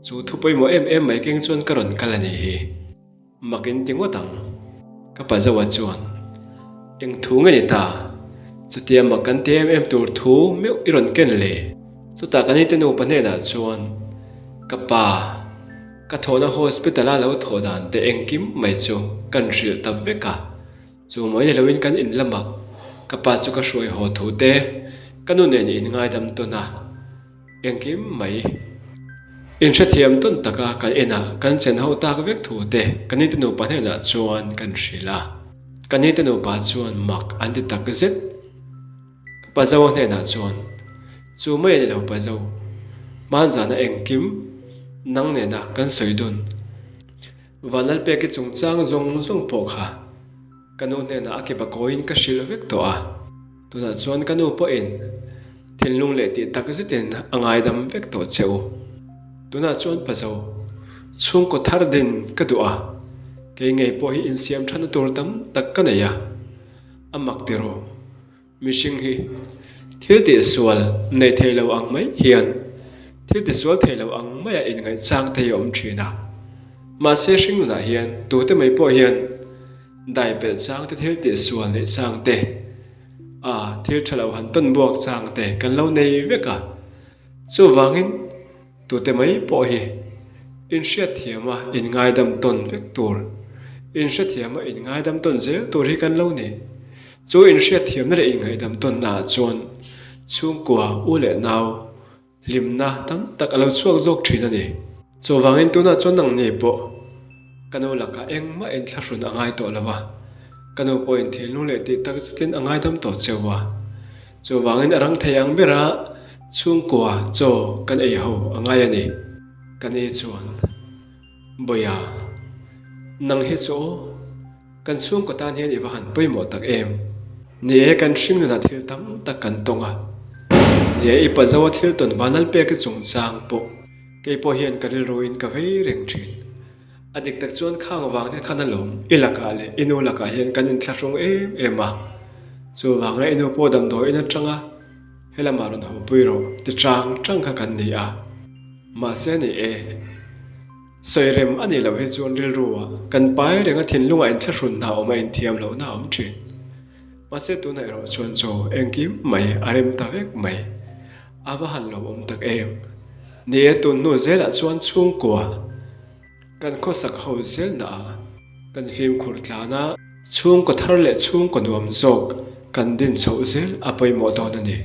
chu thu pawimawh em em mai keng chuan ka rawn kal a nih hi. Mak in ti ngawt ang. Ka pa Zoa chuan, Eng thu nge ni ta? Chutia mak kan ti em em tur thu meuh i rawn ken le? Chutah ka nite nupa hnenah chuan, Ka pa, ka thawhna hospital a lo thawh dan te engkim mai chu kan hrilh ta vek a. Chu mai ni loin kan in lamah ka pa chu ka hruai haw thu te, ka nu nen in ngaidam tawn a. Engkim mai. Inhrethiam tawn taka kan enah kan chen ho tak vek thu te ka nite nupa hnenah chuan kan hrilh a. Ka nite nupa chuan mak an ti tak zet. Ka Pazo hnenah chuan, Chu mai a ni lo Pazo, hmanzana engkim nang nena kan sawi dun. Vanlalpeki chungchang zawng zawng pawh kha ka nu hnenah a ke bakawiin ka hrilh vek tawh a. Tunah chuan ka nu pawhin thinlung leh tih tak zetin a ngaidam vek tawh che u. Tunah chuan Pazo, chhungkaw thar din ka duh a, kei ngei pawh hi insiam thatna tur tam tak ka nei a, a mak tiraw. Mihring hi thil tihsual nei thei lo ang mai hian thil tisual thei lo ang maia inngaihchang te hi a awm thin a. Mahse hring nunah hian tute mai pawh hian dai pelh chang te thil tihsual neih chang te, a thil tha lo han tawn buak chang te kan lo nei vek a. Chuvangin Tute mai pawh hi inhriatthiama inngaidam tawn vek tur, inhrethiama inngaidam tawn zel tur hi kan lo ni. Chu inhriatthiamna leh inngaihdam tawnnaah chuan chhungkua u leh nau hlimna tam tak a lo chhuak zawk thin a ni. Chuvangin tunah chuan nangni pawh ka nu lakah engmah inthlahrun a ngai tawh lo va, ka nu pawhin thinlung leh tih tak zetin a ngaidam tawh cheu a. Chuvangin a rang thei ang ber a. Chhungkua chaw kan ei ho a ngai a ni. Ka ni chuan, Bawia, nang hi chu aw, kan chhungkaw tan hian i va han pawimawh tak em? Ni e, kan hring nunah thil tam tak kan tawng a. Ni e, i pazo a thil tawn vanlal pek i chungchang pawh kei pawh hian ka rilruin ka vei reng thin. A dik tak chuan khang vang te khan alawm i lakah leh i nu lakah hian kan inthlahrung em em a. Chuvanga i nu pawh damdawiin atanga helamah rawn hawpui rawh ti chang chang kha kan ni a. Mahse ni e, sawi rem a nih loh hi chuan rilruah kan pai reng a thinlungah inthlahrun hna awm a inthiam lohna a awm thin. Mahse tunah erawh chuan chaw engkim mai a rem ta vek mai. A va han lawmawm tak em! Ni e, tun hnu zelah chuan chhungkua kan khawsak ho zelna ah kan fimkhur tlan a, chhungkaw thar leh chhungkaw nuam zawk kan din chhoh zel a pawimawh dawn a ni,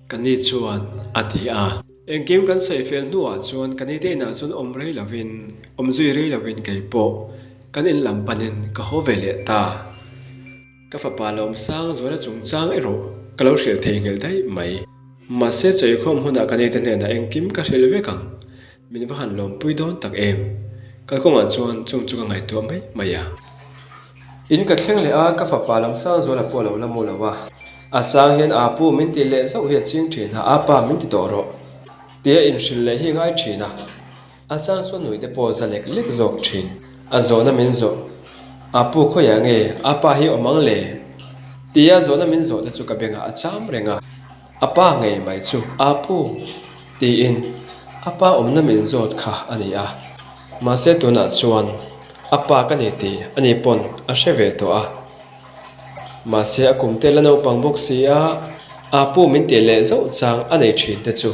ka ni chuan a ti a. Engkim kan sawi fel hnuah chuan ka nite inah chuan awm rei lovin, awm zui rei lovin kei pawh kan in lam panin ka haw ve leh ta. Ka fapa Lawmsang zuala chungchang erawh ka lo hrilh thei nghilh daih mai. Mahse chawikhawm hunah ka nite hnenah engkim ka hrilh vek ang. Min va han lawmpui dawn tak em? Kalkawngah chuan chung chu ka ngaihtuah mai mai a. In ka thleng leh a, ka fapa Lawmsang zuala pawh a lo la mu lo a. A chang hian aa pu min tih leh zauh hi a ching thin a, aa pa min ti tawh rawh tia inhrilh leh hi ngai thin a. A chang chuan nuihte pawh za lek lek zawk thin. A zawhna min zawh, A pu khawiah nge a pa hi awm ang le? Tia zawhna min zawhte chu ka bengah a cham reng a. A pa ngei mai chu A pu tiin a pa awmna min zawt kha a ni a. Mahse tunah chuan a pa ka ni tih ani pawn a hre ve tawh a. Mahse a kum te la naupang bawk si a, A pu min tih leh zauh chang a nei thin te chu.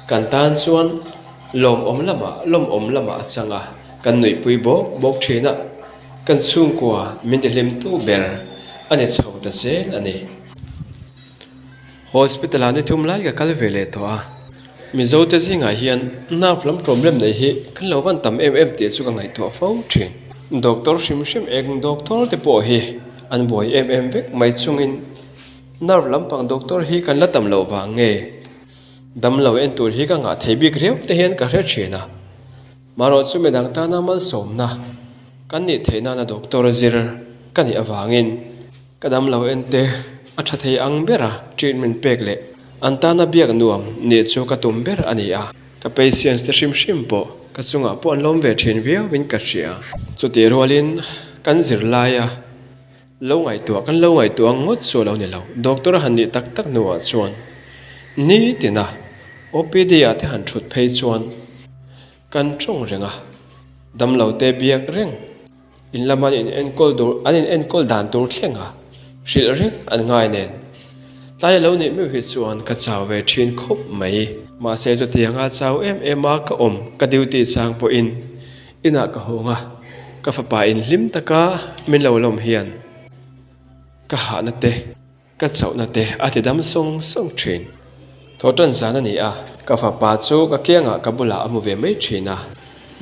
Kan tan chuan lawmawm lamah lawmawm lamah a chang a, kan nuihpui bawk bawk thin a, kan chhungkua min tihlimtu ber a ni chho ta zel a ni. Hospital ah ni thum lai ka kal ve leh tawh a, Mizo te zingah hian nerve lam problem nei hi kan lo van tam em em tih chu ka ngaihtuah fo thin. Doctor hrim hrim eng doctor te pawh hi an buai em em vek mai chungin nerve lampang doctor hi kan la tam loh vang nge? Damlo en tur hi ka ngah thei bik riau te hian ka hre thin a, marawh chu midang tana malsawmna kan nih theih nana doctor zir ka nih avangin ka damlo en te a tha thei ang bera treatment pek leh an tana biak nuam nih chu ka tum ber a ni a, ka patients te hrim hrim pawh ka chungah pawh an lawm ve thin viauin ka hria. Chutih rualin kan zirlaia. Lo ngaihtuah kan lo ngaihtuah ang ngawt chu a lo ni lo. Doctor a han nih tak tak hnuah chuan nitina OPD ah te han thut phei chuan kan tawng reng a, damlo te biak reng, in lama an in enkawl dur an in enkawl dan tur thleng a hrilh reng an ngai nen. Tlai a lo nih meuh hi chuan ka chau ve thin khawp mai. Mahse chutianga chau em em a ka awm ka duty chang pawhin Inah ka hawng a, ka fapa in hlim taka min lo lawm hian ka hahna te, ka chauhna te a ti dam sawng sawng thin. Thaw tan zan a ni a, ka fapa chu ka kiangah ka bulah a mu ve mai thin a,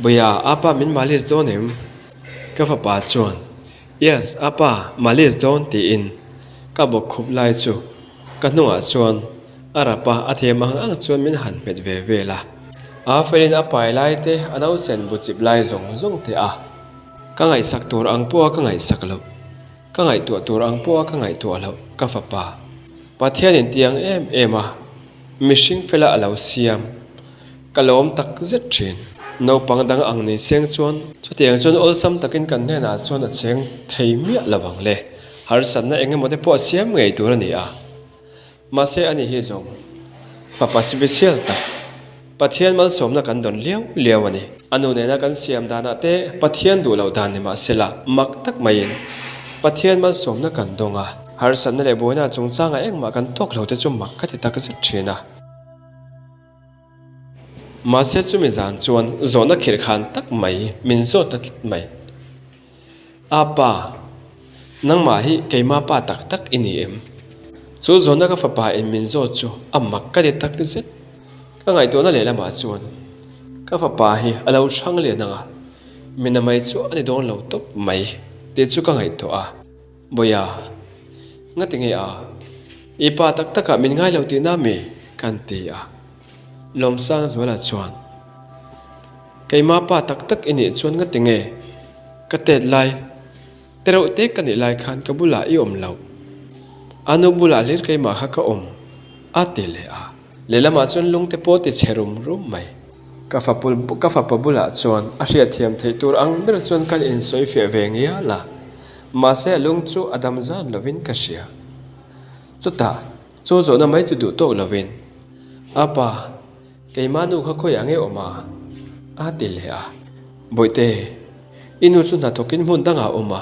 Bawia, apa min malis dawn em? Ka fapa chuan, Yes, apa, malis dawn tiin ka bawk khup lai chu ka hnungah chuan A rap a, a them ang ang chuan min han hmet ve vel a. A felin a pai lai te, a nausen bu chip lai zawng zawng te a. Ka ngaihsak tur ang pawha ka ngaihsak loh, ka ngaihtuah tur ang pawha ka ngaihtuah loh ka fapa. Pathianin tiang em em a, mihring fela a lo siam. Ka lawm tak zet thin. Naupang dang ang nei seng chuan chutiang chuan awlsam takin kan hnenah chuan a cheng thei miah lo ang le. Harsatna eng emaw te pawh a siam ngei tur a ni a. Mahse ani hi zawng fapa special tak Pathian malsawmna kan dawn liau liau a ni. A nu nena kan siam danah te Pathian duh loh dan ni mahsela mak tak maiin Pathian malsawmna kan dawng a, harsatna leh buaina chungchangah engmah kan tawk lo te chu mak ka ti tak zet thin a. Mahse chumi zan chuan zawhna khirhkhan tak mai min zawt ta tlat mai. A pa, nangmah hi keima pa tak tak i ni em? Chu zawhna ka fapa in min zawt chu a mak ka ti tak zet. Ka ngaihtuahna lehlamah chuan ka fapa hi a lo hrang lian ang a, mina mai chu a ni dawn lo tawp mai tih chu ka ngaihtuah a. Bawia, ngati nge a? I pa tak takah min ngai lo tihna mi? Kan ti a. Lawmsangzuala chuan, Keimah pa tak tak i nih chuan ngati nge ka tet lai Tereuh te ka nih lai khan ka bulah i awm loh. A nu bulah hlir keimah kha ka awm, a ti leh a. Lehlamah chuan lungte pawh ti chhe rum rum mai. Ka fapul ka fapa bulah chuan a hriatthiam theih tur ang ber chuan kan insawi fiah ve ngial a. Mahse a lung chu a dam zan lovin ka hria. Chutah, chu zawhna mai chu duh tawk lovin, A pa, Keimah nu kha khawiah nge awm a? a ti leh a. Bawihte, i nu chu hnathawkin hmun dangah a awm a,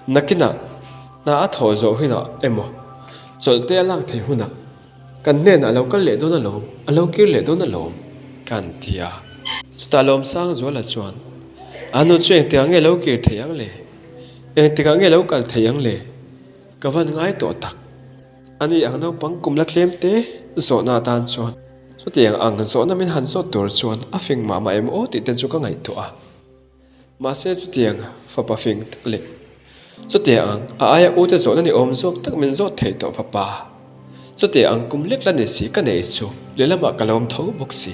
nakinah hna a thawh zawh hunah emaw chawlh te a lak theih hunah kan hnenah a lo kal leh dawn alawm, a lo kir leh dawn alawm, kan ti a. Chutah Lawmsangzuala chuan, A nu chu engtikah nge lo kir thei ang le? Engtikah nge lo kal thei ang le? Ka van ngai tawh tak. Ani ang naupang kum la tlem te zawhna atan chuan chutiang ang zawhna min han zawt tur chuan a fing mah mah em aw tih te chu ka ngaihtuah a. Mahse chutiang fapa fing tak leh chutiang ang a aia u te zawhna ni awm zawk tak min zawt thei tawh fapa chutiang ang kum lek la ni si ka nei chu lehlamah ka lawm tho bawk si.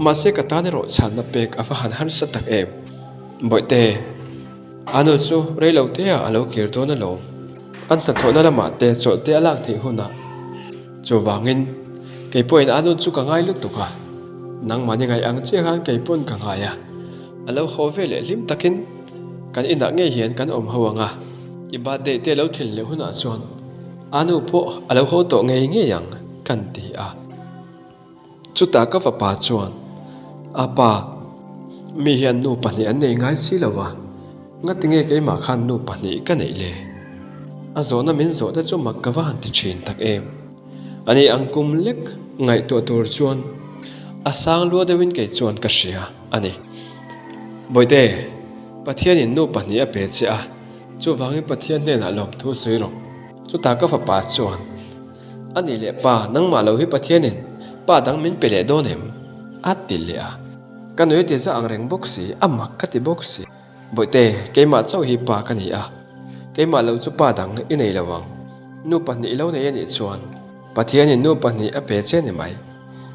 Mahse ka tan erawh chhanna pek a va han harsa tak em. Bawihte, a nu chu reilote ah a lo kir dawn alawm. An hnathawhna lamah te chawlh te a lak theih hunah chuvangin kei pawhin a nu chu ka ngai lutuk a, nangmahni ngaih ang chiah khan kei pawn ka ngai a, a lo haw ve leh hlim takin kan inah ngei hian kan awm ho ang a, i birthday te lo thlen leh hunah chuan a nu pawh a lo haw tawh ngei ngei ang kan ti a. Chutah ka fapa chuan, A pa, mi hian nu pahnih an nei ngai si lo va, ngatinge keimah khan nu pahnih ka neih le? A zawhna min zawh te chu mak ka va han ti thin tak em. Ani ang kum lek ngaihtuah tur chuan a sang lua deuhin kei chuan ka hria a ni. Bawihte, Pathianin nu pahnih a pe che a, chuvangin Pathian hnenah lawmthu sawi rawh. Chutah ka fapa chuan, A nih leh pa, nangmah lo hi Pathianin pa dang min pe leh dawn em? A ti leh a. Ka nui ti za ang reng bawk si, a mak ka ti bawk si. Bawihte, keimah chauh hi pa ka ni a, keimah lo chu pa dang i nei lo ang. Nu pahnih i lo nei a nih chuan Pathianin nu pahnih a pe che ni mai.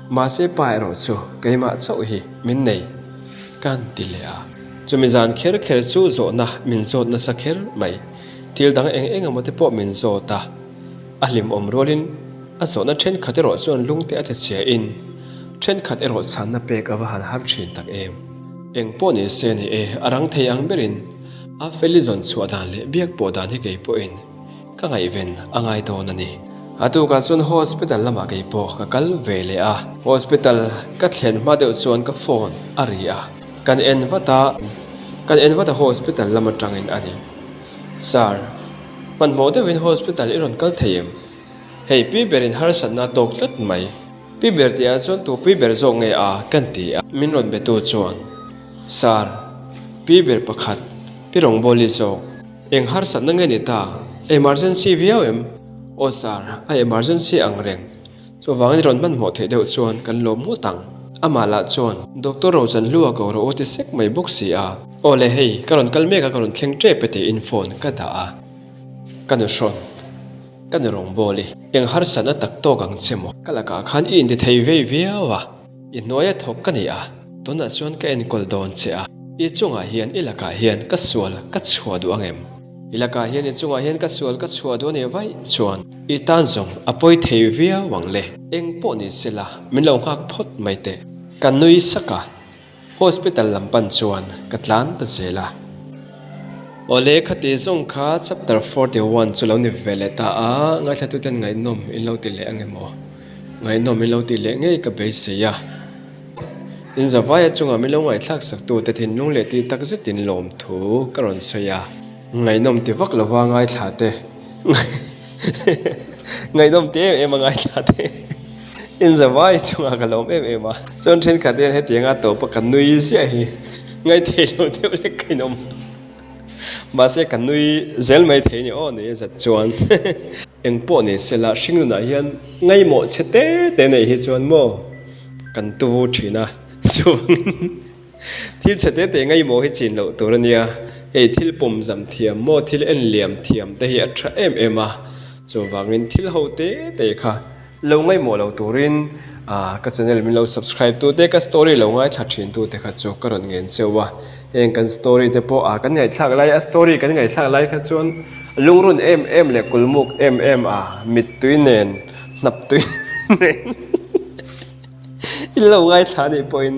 Mahse pa erawh chu keimah chauh hi min nei kan ti leh a. Chumi zan kher kher chu zawhna min zawt nasa kher mai. Thil dang eng eng emaw te pawh min zawt a. A hlimawm rualin a zawhna thenkhat erawh chuan lungte a tichhia in thenkhat erawh chhanna pek a va han har thin tak em. Eng pawh ni se ni e, a rang thei ang berin a Feli zawn chhuah dan leh biak pawh dan hi kei pawhin ka ngaihven a ngai dawn a ni. A tukah chuan hospital lamah kei pawh ka kal ve leh a, hospital ka thlen hma deuh chuan ka phone a ri a, kan en vat a, kan en vat a hospital lam atangin a ni. Sir, hmanhmawh deuhin hospital i rawn kal thei em? Hei pi berin harsatna a tawk tlat mai. Pi ber tihah chuan tu pi ber zawk nge a kan ti a. Min rawn betu chuan, Sir, pi ber pakhat, pi rawngbawli zawk. Eng harsatna nge ni ta? Emergency viau em? Aw sir, a emergency ang reng. Chuvangin rawn hmanhmawh theih deuh chuan kan lawm ngawt ang. Amah lah chuan, Doctor Rochanhlua ko rawh u ti sek mai bawk si a. Aw le hei, ka rawn kal mek a ka rawn thleng tep e tiin phone ka dah a. Ka nu hrawn, ka nu rawngbawli, eng harsatna tak tawk ang che maw? Ka lakah khan i inti thei vei viau a, i hnuaia thawk ka ni a, tunah chuan ka enkawl dawn che a, i chungah hian i lakah hian ka sual ka chhuah duh ang em? I lakah hian i chungah hian ka sual ka chhuah duh a nih vaih chuan i tan zawng a pawi thei viau ang le. Eng pawh ni se la, min lo nghak phawt mai teh. Ka nui sak a, hospital lam pan chuan ka tlan ta zel a. Awle khati zawng kha chapter 41 chu lo ni ve leh ta a, ngaithlatuten ngaihnawm in lo ti leh ang em aw? Ngaihnawm in lo ti leh ngei ka beisei a. In zavaia chungah min lo ngaihthlak saktute thinlung leh tih tak zetin lawmthu ka rawn sawi a. Ngaihnawm ti vak lova ngaithla te, ngaihnawm ti em em a ngaithla te, in zavaia chungah ka lawm em em a. Chuan thenkhat hian hetianga tawpa ka nui ziah hi ngaithei lo deuh lek ka inawm a. Mahse ka nui zel mai thei ni aw ni zat chuan. Eng pawh ni sela hringnunah hian ngaihmawh chhe te te neih hi chuan maw kan tuvu thin a, chuvangin thil chhe te te ngaihmawh hi chin loh tur a nia, hei thil pawm zam thiam maw thil en liam thiam te hi a tha em em a, chuvangin thil ho te te kha. Lo ngaihmawh lo turin ka channel min lo subscribe tu te ka story lo ngaithla thin tu te kha chu ka rawn ngen cheu a. Heng kan story te pawh a kan ngaihthlak lai a story kan ngaihthlak lai kha chuan lungrun em em leh kulmuk em em a mittui nen hnap tui nen in lo ngaithla anih pawhin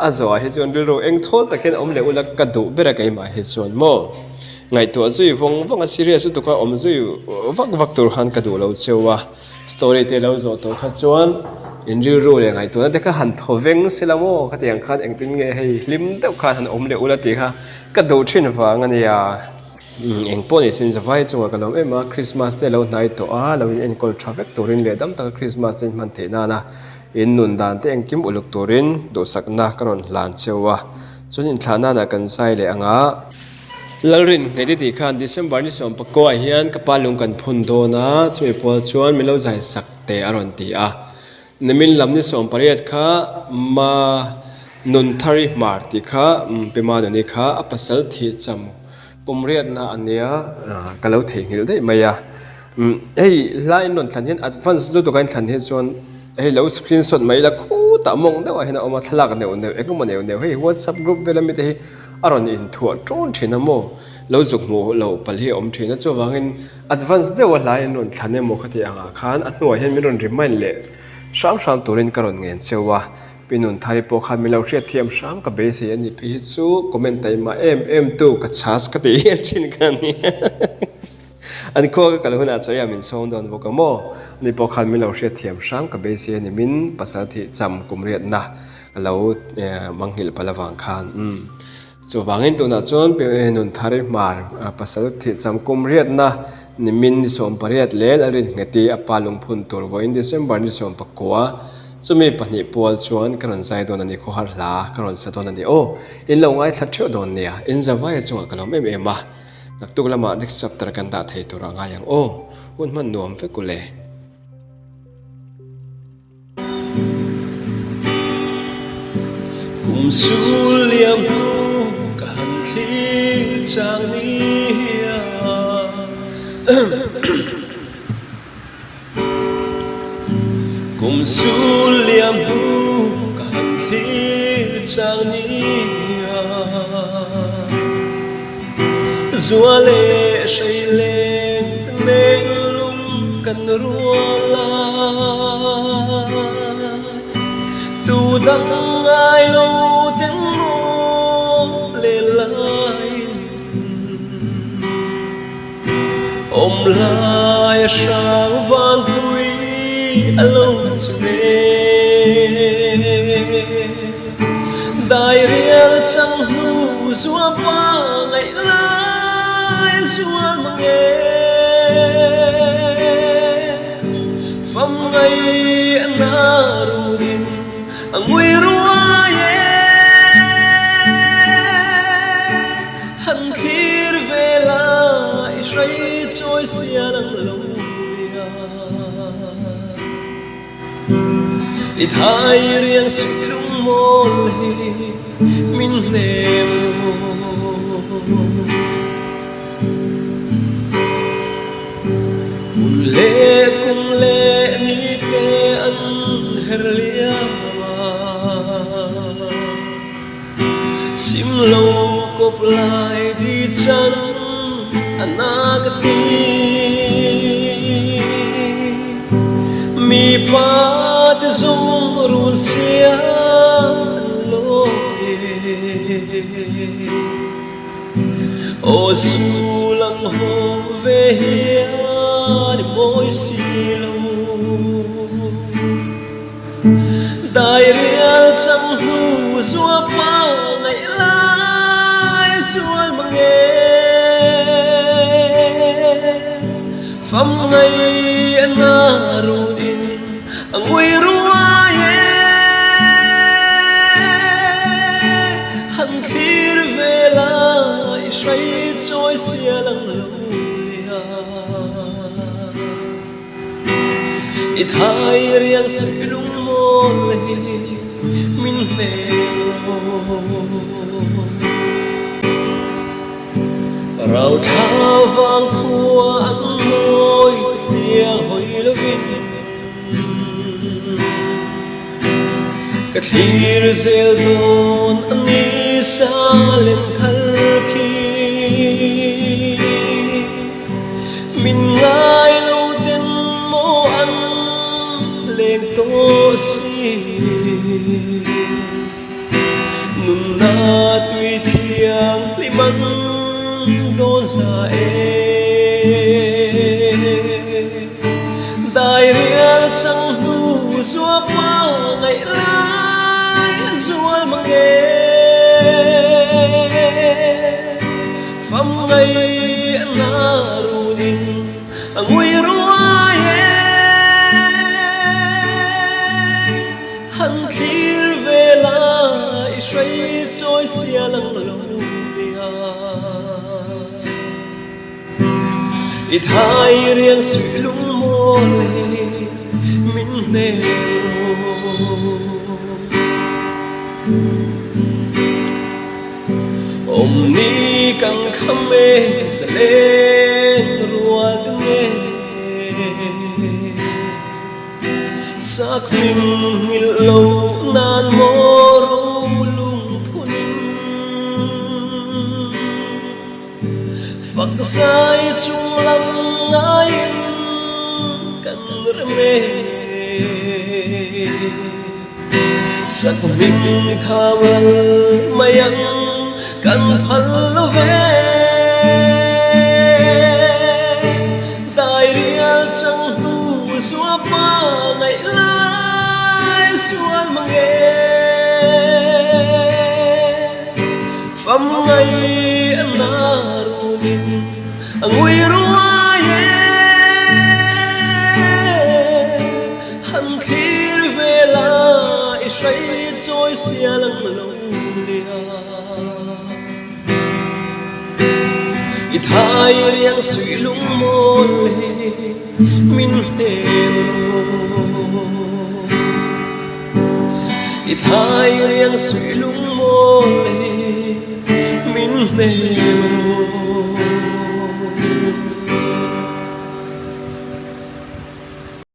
a zawhah hi chuan rilru eng thawl tak hian awm leh ula ka duh ber a keimah hi chuan maw ngaihtuah zui vawng vawng a serious lutuk a awm zui vak vak tur khan ka duh lo cheu a. Story te lo zawh tawh kha chuan in rilru leh ngaihtuahna te kha han thaw veng se la maw khatiang khan engtin nge hei hlim deuh khan han awm leh ula tih kha ka duh thin vang a nia. Eng pawh ni sin zavai chungah ka lawm em a, Christmas te lo hnai tawh a, lo in enkawl tha vek turin leh dam taka Christmas te in hman theih nana in nun dan te engkim uluk turin duhsakna ka rawn hlan cheu a, chuan inthlah nana kan zai leh anga. Lalrin ngei te tih khan December ni 19 ah hian ka pa lung kan phun dawn a, chumi pual chuan min lo zai sak teh a rawn ti a. Nimin lam ni 18 kha Ma Nunthari Hmar tih kha Pi Manuni kha a pasal thih cham kum riatna a nia ka lo theihnghilh daih mai a. Hei hla in rawn thlan hian advance lutuk a in thlan hi chuan hei lo screenshot mai ila khutah mawng deuhah hian a awm a, thlalak neuh neuh engemaw neuh neuh hei whatsapp group vel ami te hi a rawn inthuah ṭawn ṭhin a maw? Lo zuk hmuh loh palh hi a awm ṭhin a, chuvangin advance deuh a hlai an rawn thlan emaw khati angah khan a hnuah hian min rawn remind leh hram hram turin ka rawn ngen cheu a, Pi Nunthari pawh khan min lo hriatthiam hram ka beisei a ni phei hi chu comment taima em em tu ka chhas ka tih hial ṭhin kha a ni An khua ka kal hunah chawiah min sawm dawn bawk a maw? Ani pawh khan min lo hriatthiam hram ka beisei a ni min pasal thih cham kum riatna Ka lo manghilh palh avang khan umm chuvangin tunah chuan Nunthari hmar pasal thihcham kum riatna nimin ni 18 leh Lalrinngeti a pa lungphun tur vawiin December ni 19 chumi pahnih pual chuan ka rawn zai dawn a ni khawhar hla ka rawn sa dawn a ni aw in lo ngaithla theuh dawn nia in zavaia chungah ka lawm em em a naktuk lamah next chapter kan dah thei tur a ngai ang aw hun hman nuam vek ule. Kum sul liam hnu ka han thlir chang nia Kum sul liam hnu ka han thlir chang nia Zua leh hrei leng nen lung kan rual a, tu dang ngai lo ten maw leh laiin awm lai a hrang vanpui a lo chu ve. Dairial chang hnu zua pa ngaih lai zual mang e. Fam ngai a na runin a ngui ruai e. Han thlir ve lai hrei chawi sial ang lo nia. I thai riang suih lungmawl hi min hnem ru. Hun leh kum leh ni te an her liam a, sim lo kawp lai di chan a na ka ti. Mi pa te zawng run sia an lawi e. Aw sul ang haw ve hian i mawi si lo. Dairial chang hnu zua pa ngaih lai zual mang e. Fam ngei a na run in a ngui ruai e. Han thlir ve lai hrei chawi sial ang lo nia. I thai riang suih lungmawl hi min hnem rawh. Rau thla vang khua an mawi tia hawi lovin. Ka thlir zel dawn a ni Salem thar khi. Min ngai lo ten maw an leng tawh si. Nunna tui thianghlim an dawn za e. Dai rial chang hnu zua pa ngaih lai a zual mang e. Fam ngei a na runin a ngui ruai e. Han thlir ve la i hrei chawi sia lang lo nia. I thai riang suih lung maw le min hnem rawh. Awm ni kan kham e zalen rual te nge. Sak hming nghilh lo nan maw ro lungphunin. Fak zai chung lam ngaiin kan rem e. Sak hming thau ral mai ang kan phal lo ve. Dai rial chang hnu zua pa ngaih lai sual mang e. Fam ngei a na runin a ngui ruai e. Han thlir ve la i hrei chawi sial ang lo nia. I thai riang suih lung mawl he min hnem rawh. I thai riang suih lung.